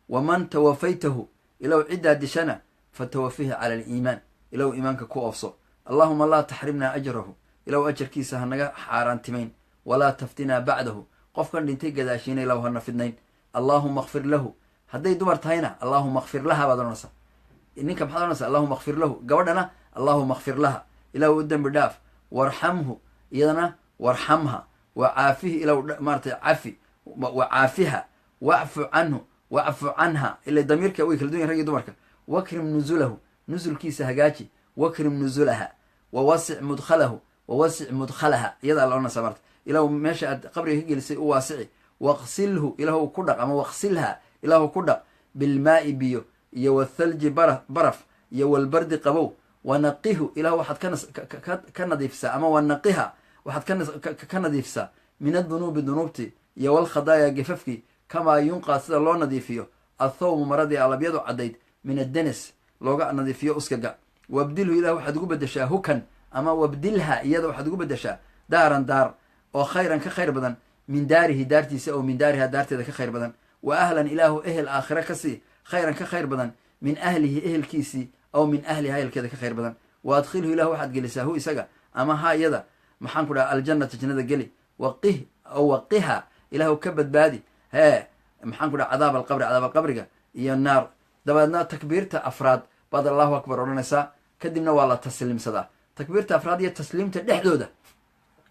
"waman tawafaytahu", ilow ciddaa dishana, "fa tawafihi cala aliimaan", ilow iimaanka ku oofso. "Allahuma laa taxrimnaa ajrahu", ilow ajarkiisa hanaga xaaraantimayn, "walaa taftinaa bacdahu", qofkan dhintay gadaashiina ilow hana fidnayn. "Allaahuma akfir lahu", hadday dumar tahayna "Allahuma akfir laha" baad odhanaysaa. Ninka maxaad odhanaysaa? "Allahuma akfir lahu." Gabadhana "Allahuma akfir laha", ilahu u dembi dhaaf. "Warxamhu", iyadana "warxamha", "wa caafihi", ilow maaratay cafi, "wa caafiha", "wacfu canhu", "wacfu canha", ila damiirka way kala duwan yahin rag iyo dumarka. "Wakrim nuzulahu", nusulkiisa hagaaji, "wakrim nuzulaha", "wawasic mudkhalahu", "wawasic mudkhalaha", iyadaa la odhanaysaa marta, ilahu meesha aad qabriga ka gelisay u waasici. "Waqsilhu", ilahu ku dhaq, ama "waqsilha", ilahu ku dhaq, "bilmaa'i", biyo iyo, "wathalji", baraf iyo, "walbardi", qabow, "wanaqihu", ilahu waxaad ka nadiifisaa, ama "wanaqiha", waxaad ka nadiifisaa, "min adunuubi", dunuubti iyo, "walkhadaaya", gefafkii, "kamaa yunqaa", sida loo nadiifiyo, "athawmu", maradii, "alabyadu", caddayd, "min addanas", looga nadiifiyo uskaga. "Wabdilhu", ilah waxaad ugu bedeshaa, hukan, ama "wabdilha", iyada waxaad ugu bedeshaa, "daaran", daar oo, "khayran", ka khayr badan, "min daarihi", daartiisa, oo "min daariha", daarteeda ka khayr badan, "wa ahlan", ilaahu ehel aakhira ka sii, "khayran", ka khayr badan, "min ahlihi", ehelkiisii, aw "min ahliha", ehelkeeda ka khayr badan. "Wa adkhilhu", ilahu waxaad gelisaa, "hu", isaga, ama "ha", iyada, maxaan ku dhaha, "aljannata", jannada geli. "Waqih", aw "waqiha", ilaahu ka badbaadi, hee, maxaan ku dhaha, "cadaab alqabri", cadaab alqabriga iyo naar. Dabeedna takbiirta afraad baad Allahu akbar odhanaysaa, kadibna waa la tasliimsadaa. Takbiirta afraad iyo tasliimta dhexdooda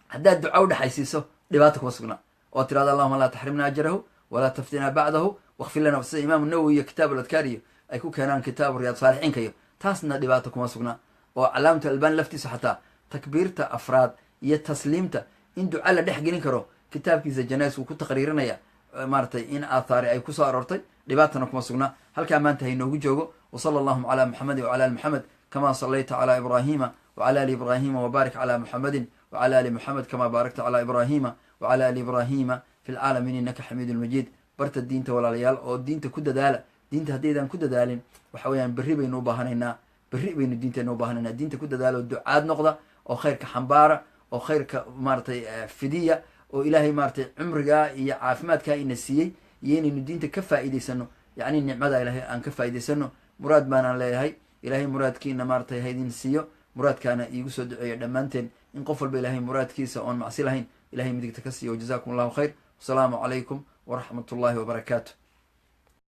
haddaad duca udhexaysiiso dhibaata kuma sugna, oo tirahdo "Allahuma laa taxrimna ajrahu walaa taftinaa bacdahu wakfir lana", sida Imaamu Nawowi iyo Kitaab Aladkaar iyo ay ku keenaan kitaabu Riyaad Saalixiinka iyo taasna dhibaata kuma sugna. Oo Calaamatu Albani laftiisa xataa takbiirta afraad iyo tasliimta in duca la dhex gelin karo kitaabkiisa janais wuu ku taqriirinaya, maaratay in aathaari ay kusoo aroortay, dhibaatana kuma sugna. Halkaa maanta hainoogu joogo. Wsala allahuma cala Muxamedin wcala ali Muxamed kama salayta cala Ibrahima wcala ali Ibrahima, wbarik cala Muxamedin wcala ali Muxamed kama baarakta cala Ibrahima wcala ali Ibrahima fi lcaalamiin inaka xamiidun majiid. Barta diinta, walaalayaal, oo diinta ku dadaala. Diinta haddaydaan ku dadaalin, waxa weeyaan berri baynu u baahanaynaa, berri baynu diinteena u baahanaynaa. Diinta ku dadaala oo ducaad noqda oo khayrka xambaara oo khayrka maaratay fidiya, oo Ilaahay maaratay cumrigaa iyo caafimaadkaa ina siiyey iyo inaynu diinta ka faa'iidaysano, yacni nicmada Ilaahay aan ka faa'iidaysano. Muraad baanaan leeyahay, Ilaahay muraadkiina maaratay haydin siiyo. Muraadkaana iigu soo duceeya dhammaanteen in qof walba Ilahay muraadkiisa oon macsi lahayn Ilahay midigta ka siiyo. Jazakum allahu khayr. Wasalaamu calaykum waraxmat ullahi wabarakaatu.